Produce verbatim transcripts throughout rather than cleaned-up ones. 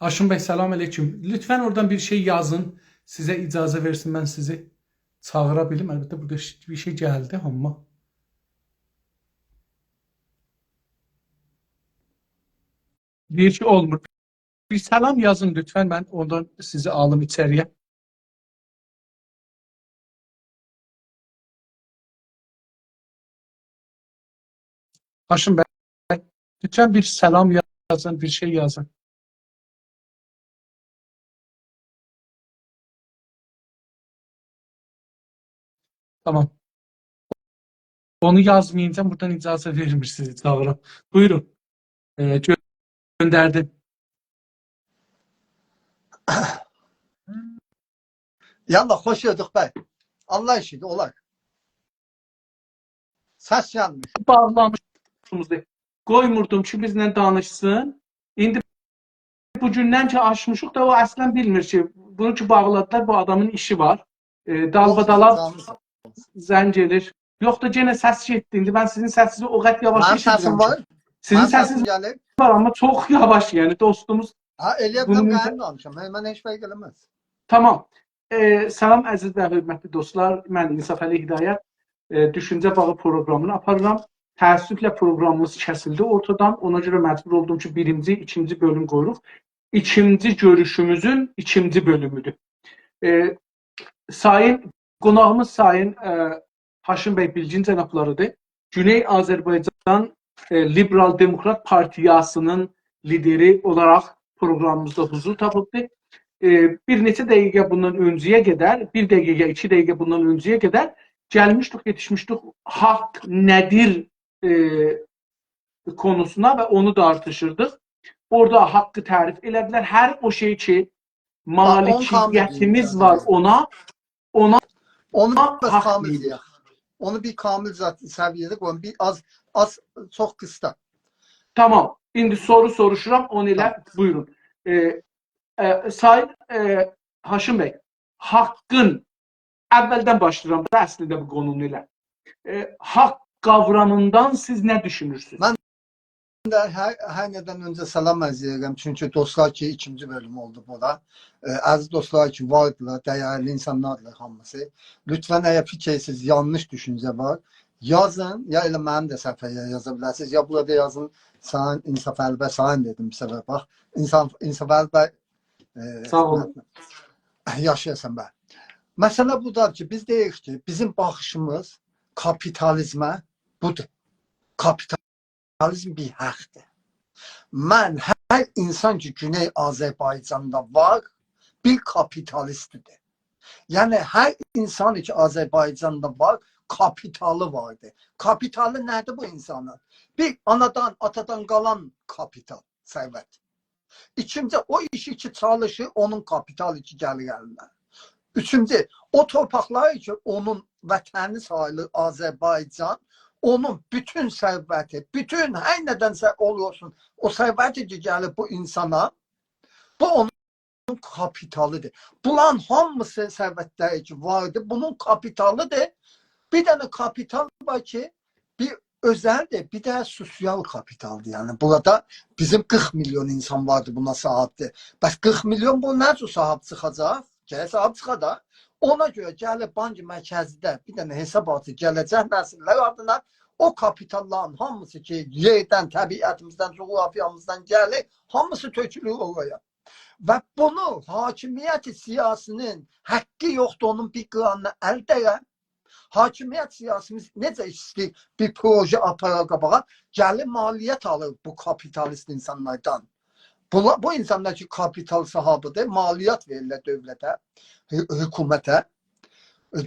هاشم بی، سلام علیکم. لطفاً اورادان بیر شئی یازین. سیزه اجازه وئرسین، من سیزی چاغیرا بیلیم. البته، بورادا ش-، بیر شئی گلدی، آمما بیر شئی اولمور. بیر سلام یازین لطفاً، من اوندان سیزی آلیم ایچری‌یه. هاشم بی، لطفاً بیر سلام یازین، بیر شئی یازین. تامام. اونو یازمایینجا بورادان اجازه وئرمیر سیزی چاغیرام. بویورون. ائ، گؤ-، گؤندردیم. یاللاه، خوش گؤردوک، بی. الله ایشیدیر، اولار. سس گلمیر. باغلامیشدیق. قویموردوم کی، بیزله دانیشسین. ایندی بو گوندن کی آچمیشیق دا، او اصلاً بیلمیر کی، بونو کی باغلادیلار، بو آدامین ایشی وار. ائ، دالبادالا زنگ ائدیر. یوخ دا، یئنه سس گئتدی. ایندی من سیزین سسینیزی او قدر یاواش ائشیدیرم کی. منیم سسیم وار. سیزین سسینیز وار، آمما چوخ یاواش، یعنی دوستوموز. ها، ائلیه بیلم، بونون قایین دانیشام. من، من هئچ بیر شئی ائله‌مز. تامام. ائ، سلام، عزیز و حؤرمتلی دوستلار. من انصافعلی هدایت. ائ، دوشونجه باغی پروقرامینی آپاریرام. تأسفله پروقرامیمیز کسیلدی اورتادان. اونا گؤره مجبور اولدوم کی، بیرینجی، ایکینجی بؤلوم قویوروق. ایکینجی گؤروشوموزون ایکینجی بؤلومودور. ائ، سایین، قوناغیمیز سایین، ائ، هاشم بی بیلگین جنابلاریدیر. گونئی آذربایجان، ائ، لیبرال دموکرات پارتیاسی‌نین لیدری اولاراق پروقرامیمیزدا حضور تاپیبدیر. ائ، بیر نئچه دقیقه بوندان اؤنجه‌یه قدر، بیر دقیقه، ایکی دقیقه بوندان اؤنجه‌یه قدر گلمیشدیک، یئتیشمیشدیک حاق نه‌دیر، ائ، قونوسونا و اونو تارتیشیردیق. اورادا حاقی تعریف ائله‌دیلر. هر او شئی کی، باخ، اونو کامل مالکیتیمیز دئییم وار سنه. اونا، اونا اونو بس حاق کامل دئییریک. دئیک. اونو بیر کامل ذات سویه‌ده قویون. بیر آز، آز، چوخ قیسا. تامام. ایندی سورو سوروشورام، اونو ائله تامام. بویورون. ائ، ائ، سایین، ائ، هاشم بی، حاقین، اولدن باشلاییرام دا اصلینده بو قونونو ائله. ائ، حاق قاورامیندان سیز نه دوشونورسونوز؟ من ده هر، هر نه‌دن اؤنجه سلام عرض ائدیرم. چونکی دوستلار کی، ایکینجی بؤلوم اولدو بورا. ائ، عزیز دوستلار کی، واردیلار، دیرلی اینسانلاردیلار هامیسی. لطفاً، اگر فیکیرسیز، یانلیش دوشونجه وار، یازین، یا ائله منیم ده صفحه‌یه یازا بیلرسینیز، یا بورادا یازین، سایین انصافعلی بی، سایین دئدیم بیر سفر، باخ، انصاف، انصافعلی بی، ائ، ساغ اولون. یاشایاسان بی. مسئله بودور کی، بیز دئییریک کی، بیزیم باخیشیمیز کاپیتالیزمه بودور. کاپیتالیزم بیر حاقدیر. من هر اینسان کی، گونئی آذربایجاندا وار، بیر کاپیتالیستدیر. یعنی، هر اینسان کی، آذربایجاندا وار، کاپیتالی واردیر. کاپیتالی نه‌دیر بو اینسانین؟ بیر، آنادان، آتادان قالان کاپیتال، ثروت. ایکینجی، او ایشی کی چالیشیر، اونون کاپیتالی کی گلیر الینه. اوچونجو، او تورپاقلاری کی اونون وطنی ساییلیر آذربایجان، اونون بوتون ثروتی، بوتون هر نه‌دنسه اولور اولسون، او ثروتی کی گلیر بو اینسانا، بو اونون کاپیتالیدیر. بونلارین هامیسی ثروتلری کی واردیر، بونون کاپیتالیدیر. بیر دنه کاپیتال وار کی، بیر اؤزلدیر، بیر ده سوسیال کاپیتالدیر. یعنی، بورادا بیزیم قیرخ میلیون اینسان واردی، بونا صاحیبدیر. بس قیرخ میلیون بو نه جور صاحیب چیخاجاق؟ گرک صاحیب چیخا دا. اونا گؤره گلیر بانک مرکزیده بیر دنه حساب آچیر، گله‌جک نسیللر آدینا. او کاپیتاللارین هامیسی کی، یئردن، طبیعتیمیزدن، جغرافیامیزدان گلیر، هامیسی تؤکولور اورایا. و بونو حاکمیت سیاسی‌نین حاققی یوخدور، اونون بیر قیرانینا ال دَیه. حاکمیت سیاسی‌میز نئجه ایسته‌ییر بیر پروژه آپارا قاباغا، گلیر مالیات آلیر بو کاپیتالیست اینسانلاردان. بو، بو اینسانلار کی، کاپیتال صاحیبیدیر، مالیات وئریرلر دؤولته، حو-، حکومته.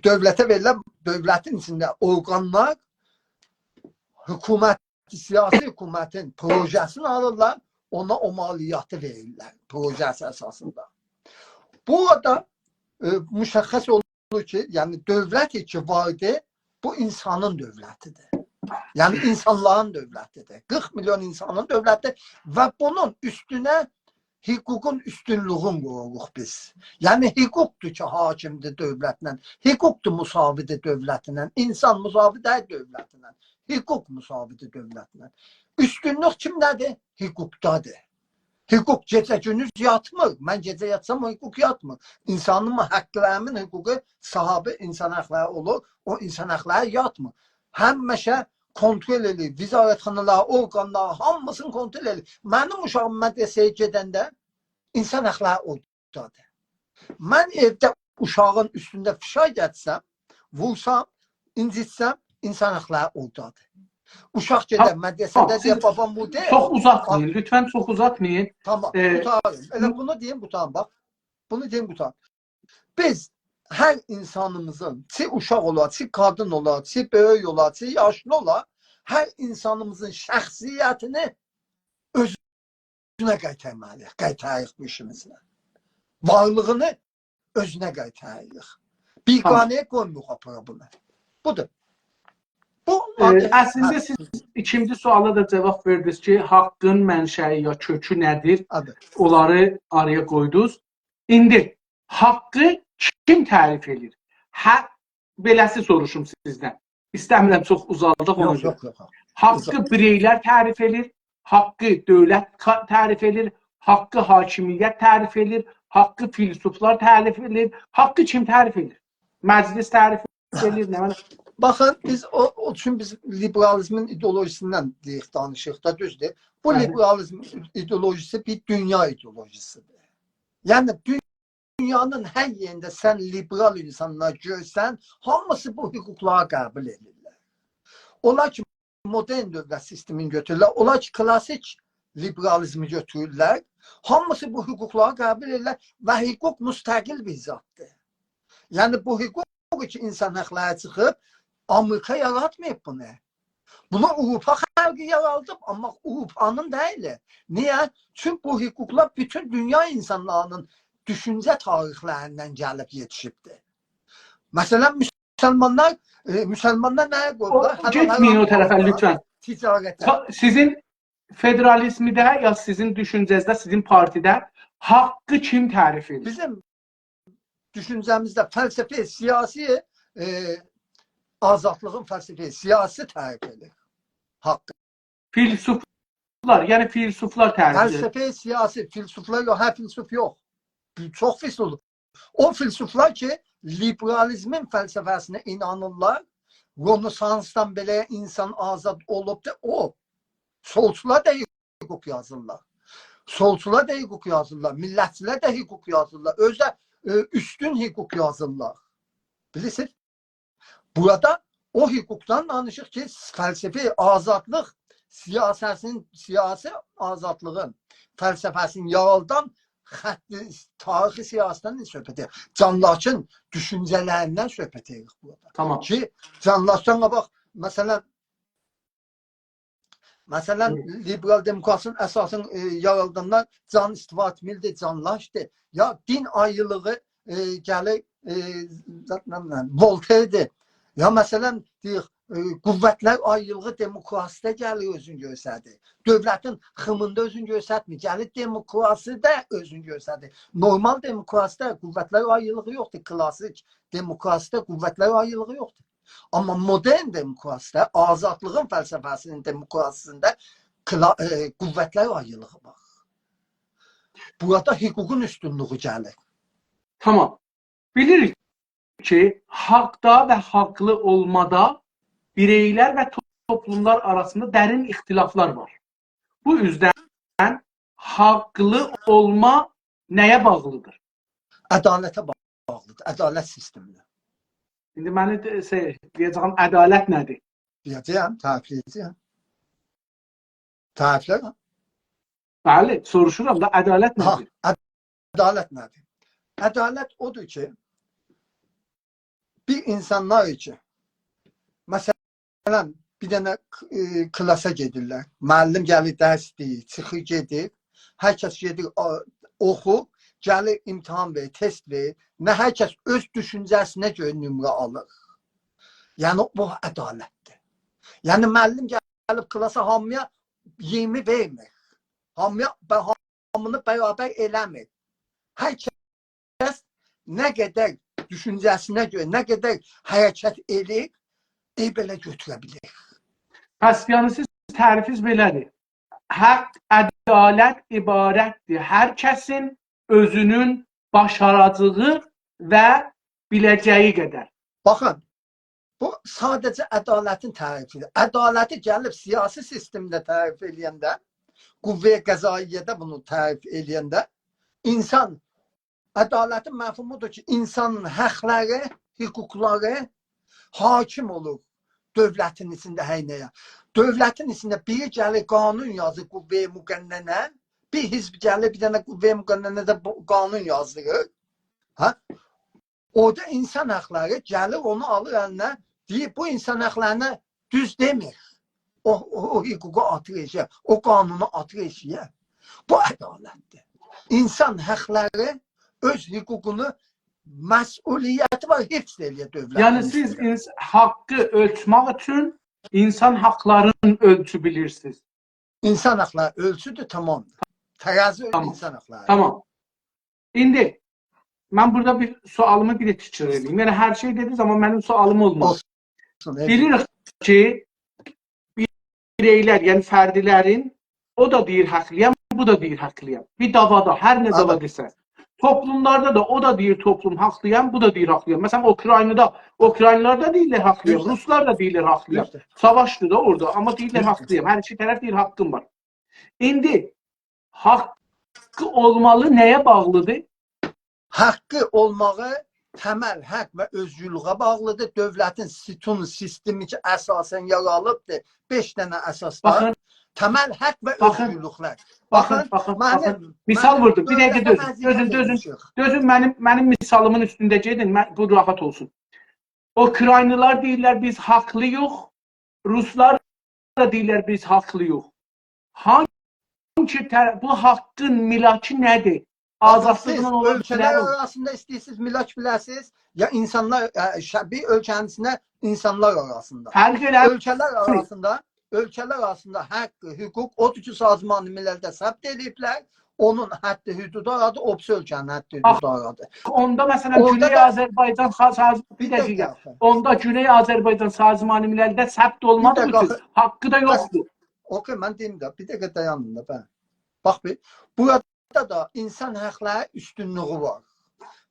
دؤولته وئریرلر، دؤولتین ایچینده اورقانلار حکومت، سیاسی حکومتین پروژه‌سینی آلیرلار، اونا او مالیاتی وئریرلر، پروژه‌سی اساسیندا. بورادا، ائ، مشخص اولور کی، یعنی دؤولت کی واردی، بو اینسانین دؤولتیدیر. یعنی اینسانلارین دؤولتیدیر. قیرخ میلیون اینسانین دؤولتیدیر و بونون اوستونه حقوقون اوستونلویون قویوروق بیز. یعنی حقوقدور کی، حاکمدیر دؤولتله، حقوقدور مساویدیر دؤولتله، اینسان مساوی دئییل دؤولتله، حقوق مساویدیر دؤولتله. اوستونلوک کیمده‌دیر؟ حقوقدادیر. حقوق گئجه گوندوز یاتمیر. من گئجه یاتسام، او حقوق یاتمیر. اینسانین حقلریمین حقوقو صاحابی اینسان حقلری اولور، او اینسان حقلری یاتمیر. همیشه کنترل ائله‌ییر. وزارتخانالار، اورقانلار، هامیسینی کنترل ائله‌ییر. منیم اوشاغیم مدرسه‌یه گئدنده اینسان حقلری اوردادیر. من ائوده اوشاغین اوستونده فشار گتیرسم، وورسام، اینجیتسم، اینسان حقلری اوردادیر. اوشاق گئدر تامام. مدرسه‌ده سیز دئیر، «بابام بو دئییل.» چوخ اوزاتمایین، باخ، لطفاً چوخ اوزاتمایین. تامام، ائ، قوتاریم. ائله بونو دئییم، قوتاریم، باخ. بونو دئییم، قوتاریم. بیز هر اینسانیمیزین، چی اوشاق اولا، چی قادین اولا، چی بؤیوک اولا، چی یاشلی اولا، هر اینسانیمیزین شخصیتینی اؤزونه قایتارمالی‌ییق، قایتاراریق بو ایشیمیزله. وارلیغینی اؤزونه قایتاراریق. تامام. بیگانه‌یه قویمایاق آپارا بونو. بودور. بو ائ، آدی اصلینده هه. سیز ایکینجی سؤالا دا جاواب وئردینیز کی، حاققین منشأیی یا کؤکو نه‌دیر؟ آدی. اونلاری آرایا قویدونوز. ایندی حاققی کیم تعریف ائدیر؟ هه، بئله‌سی سوروشوم سیزدن. ایسته‌میرم چوخ اوزالداق، اونا یوخ، گؤره. یوخ، یوخ، یوخ. حاققی بیرئیلر تعریف ائدیر، حاققی دؤولت کا-، تعریف ائدیر، حاققی حاکمیت تعریف ائدیر، حاققی فیلسوفلار تعریف ائدیر، حاققی کیم تعریف ائدیر؟ مجلس تعریف ائدیر، نه بیلیم. باخین، بیز او، او اوچون بیز لیبرالیزمین ایدئولوژیسیندن دئییک، دانیشیریق دا، دوزدور؟ بو، بلی، لیبرالیزم ایدئولوژیسی بیر دونیا ایدئولوژیسیدیر. یعنی، دونیانین هر یئرینده سن لیبرال اینسانلار گؤرسن، هامیسی بو حقوقلاری قبول ائدیرلر. اونلار کی، مدرن دؤولت سیستمینی گؤتورورلر، اونلار کی، کلاسیک لیبرالیزمی گؤتورورلر، هامیسی بو حقوقلاری قبول ائدیرلر و حقوق مستقل بیر زاددیر. یعنی، بو حقوق کی، اینسان حقلری چیخیب، آمریکا یاراتماییب بونو. بونو آوروپا خلقی یارادیب، آمما آوروپانین دئییل. نییه؟ چونکی بو حقوقلار بوتون دونیا اینسانلاری‌نین دوشونجه تاریخلریندن گلیب یئتیشیبدیر. مثلا، مسلمانلار، ائ، مسلمانلار نه‌یه قویدولار؟ او، حلال گئتمه‌یین او حرام طرفه، آلتینا، لطفاً. تجارته. تا-، سیزین فدرالیزمده یا سیزین دوشونجه‌نیزده، سیزین پارتیده حاققی کیم تعریف ائدیر؟ بیزیم دوشونجه‌میزده فلسفه سیاسی، ائ، آزادلیغین فلسفه سیاسی تعریف ائدیر حاققی. فیلسوفلار، یعنی فیلسوفلار تعریف ائدیر. فلسفه سیاسی، فیلسوفلار یوخ، هر فیلسوف یوخ. چوخ فیلسوف. او فیلسوفلار کی، لیبرالیزمین فلسفه‌سینه اینانیرلار، رنسانسدان بئله اینسان آزاد اولوبدور، او. سولچولار دا حقوق یازیرلار. سولچولار دا حقوق یازیرلار، میللتچیلر ده حقوق یازیرلار. اؤزو ده، ائ، اوستون حقوق یازیرلار. بیلیرسینیز؟ بورادا او حقوقدان دانیشیریق کی، فلسفی آزادلیق سیاستین، سیاسی آزادلیغین فلسفه‌سینی یارادان خط، تاریخی سیاستدن صحبت ائدیریک. جان لاکین دوشونجه‌لریندن صحبت ائدیریک بورادا. تامام. کی، جان لاکدان قاباق، مثلا، مثلا، هی. لیبرال دموکراسی‌نین اساسین، ائ، یارادانلار جان استوارت میلدیر، جان لاکدیر. یا دین آیریلیغی، ائ، گلیر، ائ، نه بیلیم، ولتردیر. یا مثلا، دئییر، ائ، قوتلر آیریلیغی دموکراسی‌ده گلیر اؤزونو گؤستریر. دؤولتین خیمینده اؤزونو گؤسترمیر. گلیر دموکراسی‌ده اؤزونو گؤستریر. نورمال دموکراسی‌ده قوتلر آیریلیغی یوخدور. کلاسیک دموکراسی‌ده قوتلر آیریلیغی یوخدور. آمما مدرن دموکراسی‌ده، آزادلیغین فلسفه‌سی‌نین دموکراسی‌سینده کلا-، ائ، قوتلر آیریلیغی وار. بورادا حقوقون اوستونلویو گلیر. تامام. بیلیریک کی، حاقدا و حاقلی اولمادا بیرئیلر و توپلوملار آراسیندا درین اختلافلار وار. بو اوزدن حاقلی اولما نه‌یه باغلیدیر؟ عدالته باغلیدیر، عدالت سیستمینه. ایندی منی ده، شئی، دئیه‌جم، عدالت نه‌دیر؟ دئیه‌جم، تعریفله‌یه‌جم. تعریفله‌یه‌جم. بلی، سوروشورام دا، عدالت ها، نه‌دیر؟ عد-، عدالت نه‌دیر؟ عدالت اودور کی، بیر اینسانلار کی، مثلا، بیر دنه، ائ، کلاسا گئدیرلر. معلم گلیر، درس دئییر، چیخیر، گئدیر. هر کس گئدیر، آ-، اوخور، گلیر، امتحان وئریر، تست وئریر. نه هر کس اؤز دوشونجه‌سینه گؤره نمره آلیر. یعنی، بو عدالتدیر. یعنی معلم گلیب کلاسا هامییا اییرمی وئرمیر. هامییا، به-، هامینی برابر ائله‌میر. هر کس نه قدر دوشونجه‌سینه گؤره، نه قدر حرکت ائله‌ییر، ائ، بئله گؤتوره بیلیر. پس یعنی سیز تعریفیز بئله‌دیر. حق، عدالت عبارتدیر هر کسین اؤزونون باشاراجاغی و بیله‌جه‌یی قدر. باخین، بو ساده‌جه عدالتین تعریفیدیر. عدالتی گلیب سیاسی سیستمده تعریف ائله‌ینده، قوه قضائیه‌ده بونو تعریف ائله‌ینده، اینسان، عدالتین مفهومودور کی، اینسانین حقلری، حقوقلاری حاکم اولور دؤولتین ایچینده هر نه‌یه. دؤولتین ایچینده بیری گلیر قانون یازیر قوه مقننه، بیر حزب گلیر بیر دنه قوه مقننه ده بو-، قانون یازدیریر. هه؟ اورادا اینسان حقلری گلیر، اونو آلیر الینه، دئییر، بو اینسان حقلرینه دوز دئمیر. او، او، او حقوقو آتیر ائشیگه، او قانونو آتیر ائشیگه. بو عدالتدیر. اینسان حقلری اؤز حقوقونو، مسئولیتی وار، حفظ ائله‌یه دؤولتین یعنی سیز ایچینده. اینس-، حقی اؤلچمک اوچون اینسان حقلرین اؤلچو بیلیرسینیز. اینسان حقلری اؤلچودور، تمامدیر. ترازو تمام. اینسان حقلری. تمام. ایندی من بورادا بیر سؤالیمی بیر تکرار ائدیم. یعنی هر شئی دئدینیز، آمما منیم سؤالیم اولماز. اولسون، ائدین. بیلیریک کی، بیرئیلر، یعنی فردلرین، او دا دئییر حقلی‌یام، بو دا دئییر حقلی‌یام. بیر دعوادا، هر نه دعوا آنلادیم. دئسه. توپلوملاردا دا او دا دئییر توپلوم حقلی‌یام، بو دا دئییر حقلی‌یام. مثلا، اوکراینادا، اوکراینلیلار دا دئییرلر حقلی‌یام، دوزدور. روسلار دا دئییرلر حقلی‌یام. دوزدور. ساواشدیر دا اورادا، آمما دئییرلر دوزدور. حقلی‌یام. هر ایکی طرف دئییر حقیم وار. ایندی حقی اولمالی نه‌یه باغلیدیر؟ حقی اولماغی تمل حق و اؤزگورلویه باغلیدیر. دؤولتین ستون سیستمی کی، اساسا یارانیبدیر. بئش دنه اساسدان. باخین. تمل حق و باخین. اؤزگورلوکلر. باخین، باخین، باخین، منیم، باخین. مثال منیم ووردوم. بیر دقیقه دؤولته دؤزون، دؤزون، اذیت دؤزون. ائدیرسینیز. دؤزون، منیم، منیم مثالیمین اوستونده گئدین، من، بو راحت اولسون. اوکراینلیلار دئییرلر، «بیز حقلی‌ییق.» روسلار دا دئییرلر، «بیز حقلی‌ییق.» هانگی طر-، بو حقین ملاکی نه‌دیر؟ باخین، سیز آزادلیغینان اولا اؤلکه‌لر بیلر. آراسیندا ایسته‌ییرسینیز ملاک بیله‌سینیز، یا اینسانلار، اه، ش-، بیر اؤلکه‌نین ایچینده اینسانلار آراسیندا. فرق ائله‌میر. اؤلکه‌لر آراسیندا، اؤلکه‌لر آراسیندا حق، حقوق، اودور کی، سازمان مللده ثبت ائله‌ییبلر، اونون حدی حدودو هارادیر، او بیریسی اؤلکه‌نین حدی آخ، حدودو هارادیر. اوندا، مثلا، اوردا گونئی دا آذربایجان سا-، ساز-، بیر بیر دقیقه دقیقه. آخی. اوندا گونئی آذربایجان سازمان مللده ثبت اولمادیغی بیر دقیقه اوچون آخی. حقی دا بس، یوخدور. اوکی، من دئییم ده، بیر دقیقه دایانین دا، به. باخ بیر، بورادا دا اینسان حقلری اوستونلویو وار.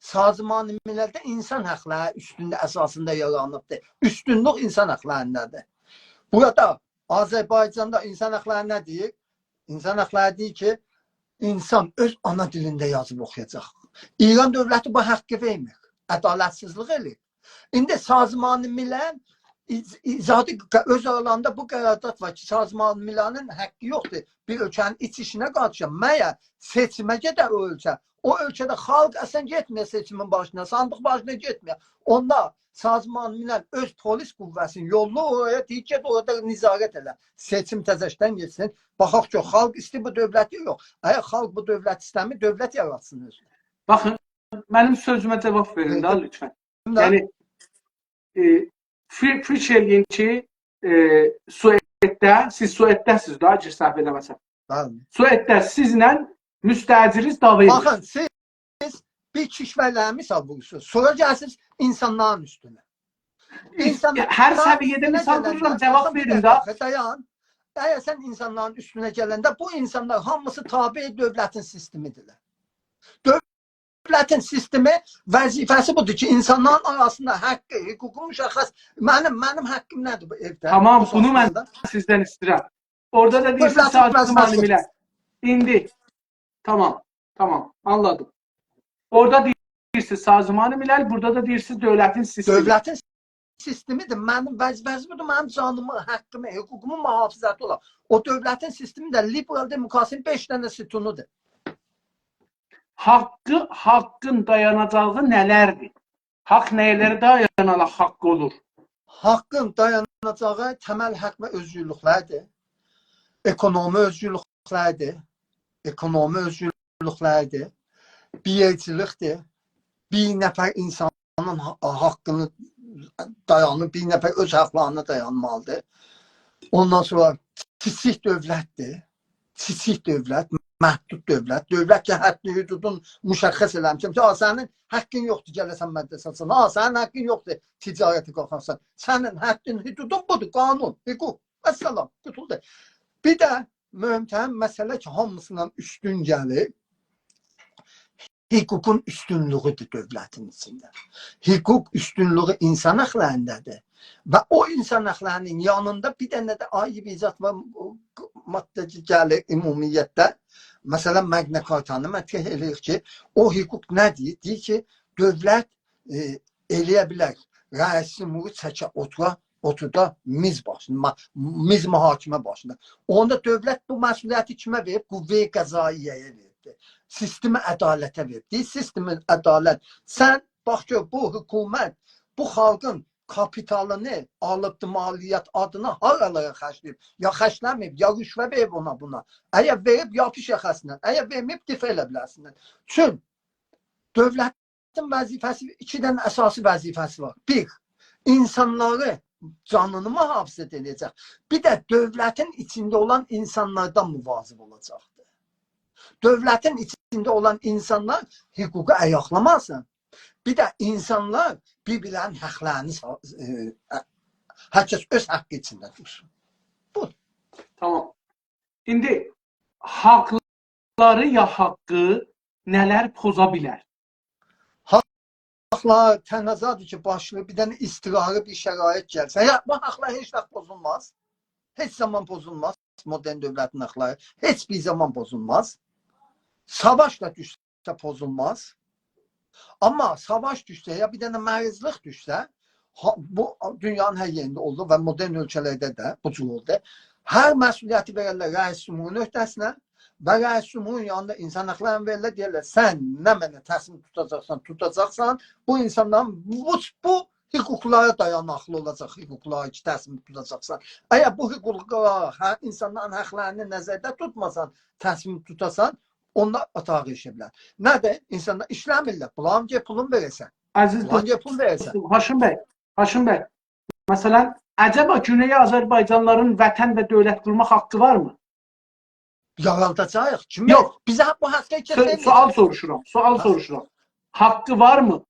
سازمان مللده اینسان حقلری اوستونده اساسیندا یارانیبدیر. اوستونلوک اینسان حقلرینده‌دیر. بورادا آذربایجاندا اینسان حقلری نه دئییر؟ اینسان حقلری دئییر کی، اینسان اؤز آنا دیلینده یازیب اوخویاجاق. ایران دؤولتی بو حقی وئرمیر. عدالتسیزلیک ائله‌ییر. ایندی سازمان ملل ایج-، ایجادی ق-، اؤز آرالاریندا بو قرارداد وار کی، سازمان مللین حقی یوخدور بیر اؤلکه‌نین ایچ ایشینه قاریشا. مگر سئچیمه گئده او اؤلکه، او اؤلکه‌ده خالق اصلا گئتمه‌یه سئچیمین باشینا، صاندیق باشینا گئتمه‌یه. اوندا سازمان ملل اؤز پلیس قوه‌سینی یوللور اورایا، دئییر کی، اورادا نظارت ائله. سئچیم تزه‌شدن گئتسین. باخاق کی، خالق ایسته‌ییر بو دؤولتی، یوخ. اگر خالق بو دؤولتی ایسته‌میر، دؤولت یاراتسین اؤزونه. باخین، منیم سؤزومه جاواب وئرین ده، وئردیم. لطفا. نه؟ یعنی، ائ، فی-، فیکیر ائله‌یین کی، ائ، سوئدده، سیز سوئدده‌سینیز ده، اگر سهو ائله‌مه‌سم. بلی. سوئدده سیزله مستأجرینیز دعوا ائدیر. باخین، سیز بیر کشورلری مثال وورورسونوز. سونرا گلیرسینیز اینسانلارین اوستونه. اینسان، هر سویه‌ده مثال وورورام، جاواب وئرین ده. دایان. اگر سن اینسانلارین اوستونه گلنده، بو اینسانلار هامیسی تابع دؤولتین سیستمیدیرلر. دؤولتین سیستمی وظیفه‌سی بودور کی، اینسانلارین آراسیندا حقی، حقوقو مشخص. منیم، منیم حقیم نه‌دیر بو ائوده؟ تمام، بو بونو من سازماندا؟ سیزدن ایسته‌ییرم. اورادا دا دئییرسینیز، دؤولتین سازمان وظیفه‌سی. ملل. ایندی، تمام، تمام، آنلادیم. اورادا دئییرسینیز سازمان ملل، بورادا دا دئییرسینیز دؤولتین سیستمی. دؤولتین سیستمیدیر. منیم وظیفه‌سی بودور، منیم جانیمی، حقیمی، حقوقومون محافظتی اولا. او دؤولتین سیستمی ده لیبرال دموکراسی‌نین بئش دنه ستونودور. حقی، حقین دایاناجاغی نه‌لردیر؟ حق نه‌لره دایاناراق حق اولور؟ حقین دایاناجاغی تمل حق و اؤزگورلوکلردیر. اکونومی اؤزگورلوکلردیر. اکونومی اؤزگورلوکلردیر. بی‌ایرچیلیکدیر. بیر نفر اینسانین حا-، حقینی دایانیر، بیر نفر اؤز حقلرینه دایانمالیدیر. اوندان سونرا کیچیک دؤولتدیر. کیچیک دؤولت، محدود دؤولت. دؤولت کی، حد حدودون مشخص ائله‌میشم کی، «آ، سنین حاققین یوخدور، گله‌سن مدرسه آچاسان. آ، سنین حاققین یوخدور، تجارته قالخاسان. سنین حدین، حدودون بودور، قانون، حقوق. والسلام، قوتولدو.» بیر ده مهم‌ترین مسئله کی، هامیسیندان اوستون گلیر، حقوقون اوستونلوگودور دؤولتین ایچینده. حقوق اوستونلوگو اینسان حاقلاریندادیر. و او اینسان حاقلارینین یانیندا بیر دنه ده آیری بیر زاد وار، او ماده کی گلیر عمومیتده. مثلا، ماگنا کارتانی مطرح ائله‌ییر کی، او حقوق نه دئییر؟ دئییر کی، دؤولت، ائ، ائله‌یه بیلر رئیس جمهورو چکه، اوتورا، اوتوردا میز باشیندا، ما-، میز محاکمه باشیندا. اوندا دؤولت بو مسئولیتی کیمه وئریب؟ قوه قضائیه‌یه وئریبدیر. سیستم عدالته وئریب. دئییر، سیستم عدالت، سن باخ گؤر، بو حکومت بو خالقین کاپیتالینی آلیبدی مالیات آدینا هارالارا خرجله‌ییب؟ یا خرجله‌مه‌ییب، یا رشوه وئریب اونا بونا. اگر وئریب، یاپیش یاخاسیندان. اگر وئرمه‌ییب، دفاع ائله بیله‌سیندن. چون دؤولتین وظیفه‌سی، ایکی دنه اساسی وظیفه‌سی وار. بیر، اینسانلاری، جانینی محافظت ائده‌جک. بیر ده دؤولتین ایچینده اولان اینسانلاردان مواظب اولاجاقدیر. دؤولتین ایچینده اولان اینسانلار حقوقو آیاقلاماسین. بیر ده اینسانلار بیر-بیرلرینین حاقلارینی سا-، ائ، هر کس اؤز حاققی ایچینده دورسون. بو. تامام. ایندی حاقلاری یا حاققی نه‌لر پوزا بیلر؟ حاقلار تنها زادی کی، باشلاییر بیر دنه اضطراری بیر شرایط گلسه. یا، بو حاقلار هئچ واخت پوزولماز. هئچ زامان پوزولماز. مدرن دؤولتین حاقلاری هئچ بیر زامان پوزولماز. ساواش دا دوشسه پوزولماز. آمما ساواش دوشسه، یا بیر دنه مریضلیق دوشسه، ها، بو دونیانین هر یئرینده اولدو و مدرن اؤلکه‌لرده ده بو جور اولدو. هر مسئولیتی وئررلر رئیس جمهورون عهده‌سینه و رئیس جمهورون یانیندا اینسان حاقلارینی وئریرلر، دئییرلر: «سن نه منه تصمیم توتاجاقسان، توتاجاقسان، بو اینساندان بو، بو حقوقلارا دایاناقلی اولاجاق، حقوقلاری کی، تصمیم توتاجاقسان. اگر بو حقوقلارا، هه، اینسانلارین حاقلارینی نظرده توتماسان، تصمیم توتاسان، اوندا آتاغی ایشه بیلر.» نه‌دیر؟ اینسانلار ایشله‌میرلر. بولارین گرک پولون وئره‌سن. عزیز بولارین دوست، گرک پول وئره‌سن. هاشم بی، هاشم بی، مثلا، عجبا گونئی آذربایجانلیلارین وطن و دؤولت قورماق حاققی وارمی؟ یارالداجاغیق. کیم؟ یوخ. بیزه بو حاققی سؤ-، کسین سؤال سوروشورام، سوال ها؟ سوروشورام. حاققی وارمی؟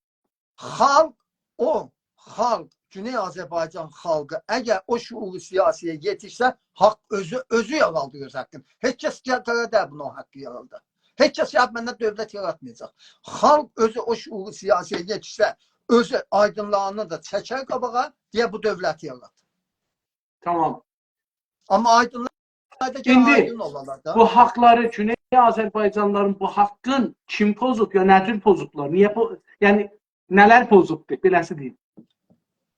خالق، او خالق، گونئی آذربایجان خالقی، اگر او شعور سیاسی‌یه یئتیشسه، حاق اؤزو، اؤزو یارالدیر اؤز حاققینی. هئچ کس گل-، قرار دئییل بونا او حاققی یارالدا. هئچ کس گلیب منه دؤولت یاراتمایاجاق. خالق اؤزو او شعور سیاسی‌یه یئتیشسه، اؤزو آیدینلیغینی دا چکر قاباغا، دئیر: «بو دؤولتی یارات.» تامام. آمما آیدینلار دا کی، ایندی آیدین اولالار دا. بو حاقلاری، گونئی آذربایجانلیلارین بو حاققین کیم پوزوب یا نه جور پوزوبلار؟ نییه پو-، یعنی نه‌لر پوزوبدور، بئله‌سی دئییم؟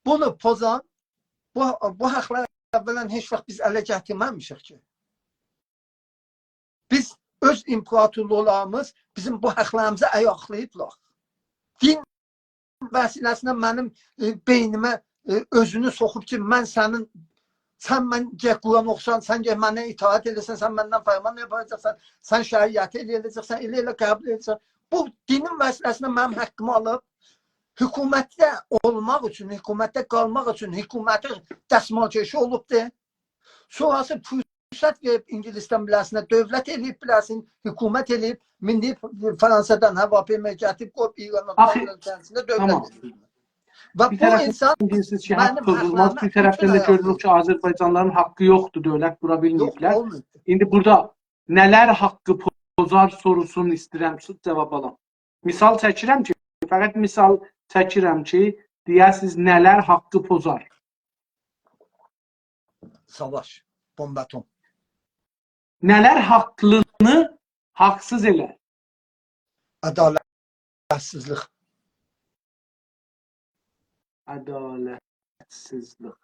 بونو پوزان، بو، بو حاقلاری اولا هئچ واخت بیز اله گتیرمه‌میشیک کی. بیز اؤز ایمپراتورلوقلاریمیز بیزیم بو حاقلاریمیزی آیاقلاییبلار. دین وسیله‌سینه منیم، ائ، بئینیمه، ائ، اؤزونو سوخوب کی، من سنین، سن من گرک قرآن اوخوسان، سن گرک منه اطاعت ائله‌سن، سن مندن فرمان آپاراجاقسان، سن شریعتی ائله‌یه‌جکسن، ائله ائله قبول ائده‌جکسن. بو دینین وسیله‌سینه منیم حاققیمی آلیب، حکومتده اولماق اوچون، حکومتده قالماق اوچون حکومتین دستمالکشی اولوبدور. سونراسی فرصت وئریب اینگیلیسدن بیله‌سینه، دؤولت ائله‌ییب بیله‌سین، حکومت ائله‌ییب، میندییب فرانسادان هواپیمایی گتیریب قویوب ایرانا، آخی، ایران کندیسینده دؤولت، تامام، ائله‌ییب. و بیر بو طرفدن اینسان دئییرسینیز کی، حاق منیم پوزولماز، حاقلاریمی بیر طرفدن ده گؤروروک کی، آذربایجانلیلارین حاققی یوخدور، دؤولت قورا بیلمه‌ییبلر. یوخ، اولماییب. ایندی بورادا نه‌لر حاققی پوزار سوروسونون ایسته‌ییرم جاواب آلام. مثال چکیرم کی، فقط مثال چکیرم کی، دئیه‌سیز نه‌لر حاققی پوزار. ساواش، بمب اتم. نه‌لر حاقلینی حاقسیز ائلر؟ عدالتسیزلیک. عدالتسیزلیک.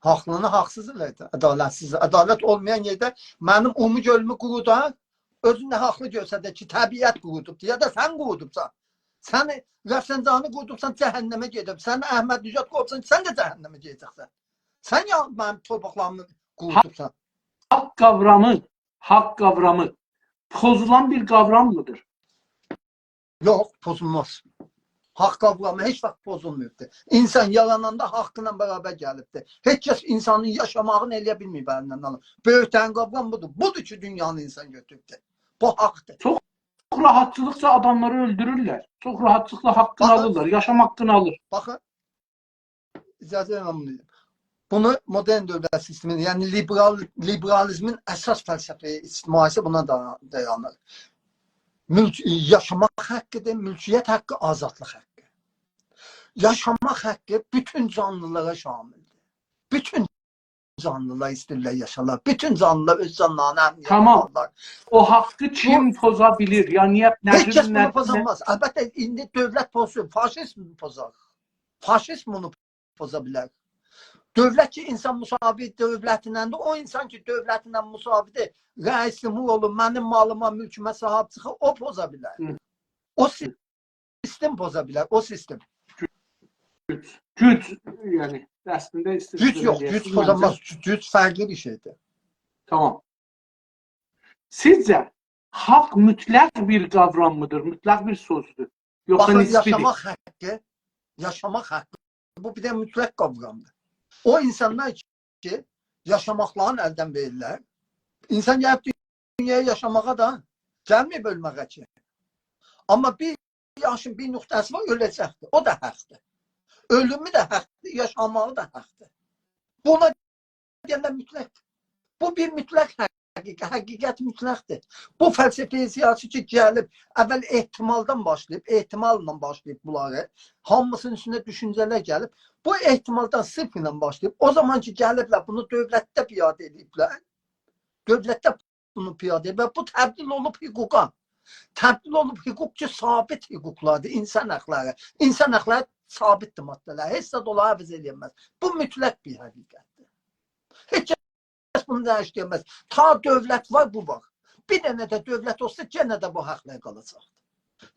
حاقلینی حاقسیز ائلر ده، عدالتسیز. عدالت اولمایان یئرده منیم اومو گؤلومو قورودا، اؤزون ده حاقلی گؤرسدر کی، طبیعت قورودوبدور، یا دا سن قورودوبسان. سن رفسنجانی قورودوبسان، جهنمه گئدیب. سن احمدی‌نژاد قوروبسان، سن ده جهنمه گئده‌جکسن. سن یا منیم تورپاقلاریمی قورودوبسان. حاق قاورامی، حاق قاورامی پوزولان بیر قاوراممیدیر؟ یوخ، پوزولماز. حاق قاورامی هئچ واخت پوزولماییبدیر. اینسان یاراناندا حاقینان برابر گلیبدیر. هئچ کس اینسانین یاشاماغینی ائلیه بیلمه‌ییب الیندن آلا. بؤیوک‌ترین قاوغا بودور. بودور کی، دونیانی اینسان گؤتوروبدور. بو حاقدیر. چوخ راحاتچیلیقجا آداملاری اؤلدورورلر. چوخ راحاتچیلیقلا حاققینی باخین. آلیرلار. یاشاما حاققینی آلیر. باخین، اجازه وئرین بونو دئییم. بونو مدرن دؤولت سیستمی، یعنی لیبرال، لیبرالیزمین اساس فلسفه اجتماعی‌سی بونا دا-، دایانیر. مولک، یاشاماق حاققی‌دیر، مولکیت حاققی، آزادلیق حاققی. یاشاماق حاققی بوتون جانلیلارا شاملدیر. بوتون جانلیلار ایسته‌ییرلر یاشالار. بوتون جانلیلار اؤز جانلارینا امنیت تامام. آلارلار. او حاققی کیم پوزا بیلیر؟ یا نییه، نه هئچ جور، کس بونو نه، پوزا نه بیلمز. البته، ایندی دؤولت پوزسون، فاشیزم پوزار. فاشیزم بونو پوزا بیلر. دؤولت کی، اینسان مساوی دؤولتینن‌دیر، او اینسان کی، دؤولتینن مساوی‌دیر، رئیس جمهور اولوب، منیم مالیما، مولکومه صاحیب چیخیر، او پوزا بیلر. هی. او سی-، سیستم پوزا بیلر، او سیستم. گوج، گوج، یعنی اصلینده ایسته‌ییرسینیز گوج یوخ، ائله‌یه‌سینیز، گوج پوزا بیلمز، منجه. گوج فرقلی بیر شئی‌دیر. تامام. سیزجه حاق مطلق بیر قاورام می‌دیر، مطلق بیر سؤزدور؟ یوخسا باخین، نسبی‌دیر؟ یاشاماق حاققی، یاشاماق حاققی، بو بیر ده مطلق قاورامدیر. او اینسانلار کی، یاشاماقلارینی الدن وئریرلر. اینسان گلیب دونیایا یاشاماغا دا، گلمه‌ییب اؤلمه‌یه کی. آمما بیر یاشین بیر نقطه‌سی وار، اؤله‌جکدیر. او دا حاقدیر. اؤلومو ده حاقدیر، یاشاماغی دا حاقدیر. بونا دئینده مطلق. بو بیر مطلق حقیقت، حقیقت مطلقدیر. بو فلسفه سیاسی کی، گلیب، اول احتمالدان باشلاییب، احتماللا باشلاییب بونلاری، هامیسینین اوستونه دوشونجه‌لر گلیب، بو احتمالدان صفر ایله باشلاییب، او زامان کی، گلیبلر، بونو دؤولتده پیاده ائدیبلر. دؤولتده بونو پیاده ائدیب و بو تبدیل اولوب حقوقا. تبدیل اولوب حقوق کی، ثابت حقوقلاردیر، اینسان حاقلاری. اینسان حاقلاری ثابتدیر ماده‌لر. هئچ زاد اونلاری عوض ائلیه‌نمز. بو مطلق بیر حقیقتدیر. هئچ کس بونو دییشدیرمز. تا دؤولت وار، بو وار. بیر دنه ده دؤولت اولسا، یئنه ده بو حاقلار قالاجاقدیر.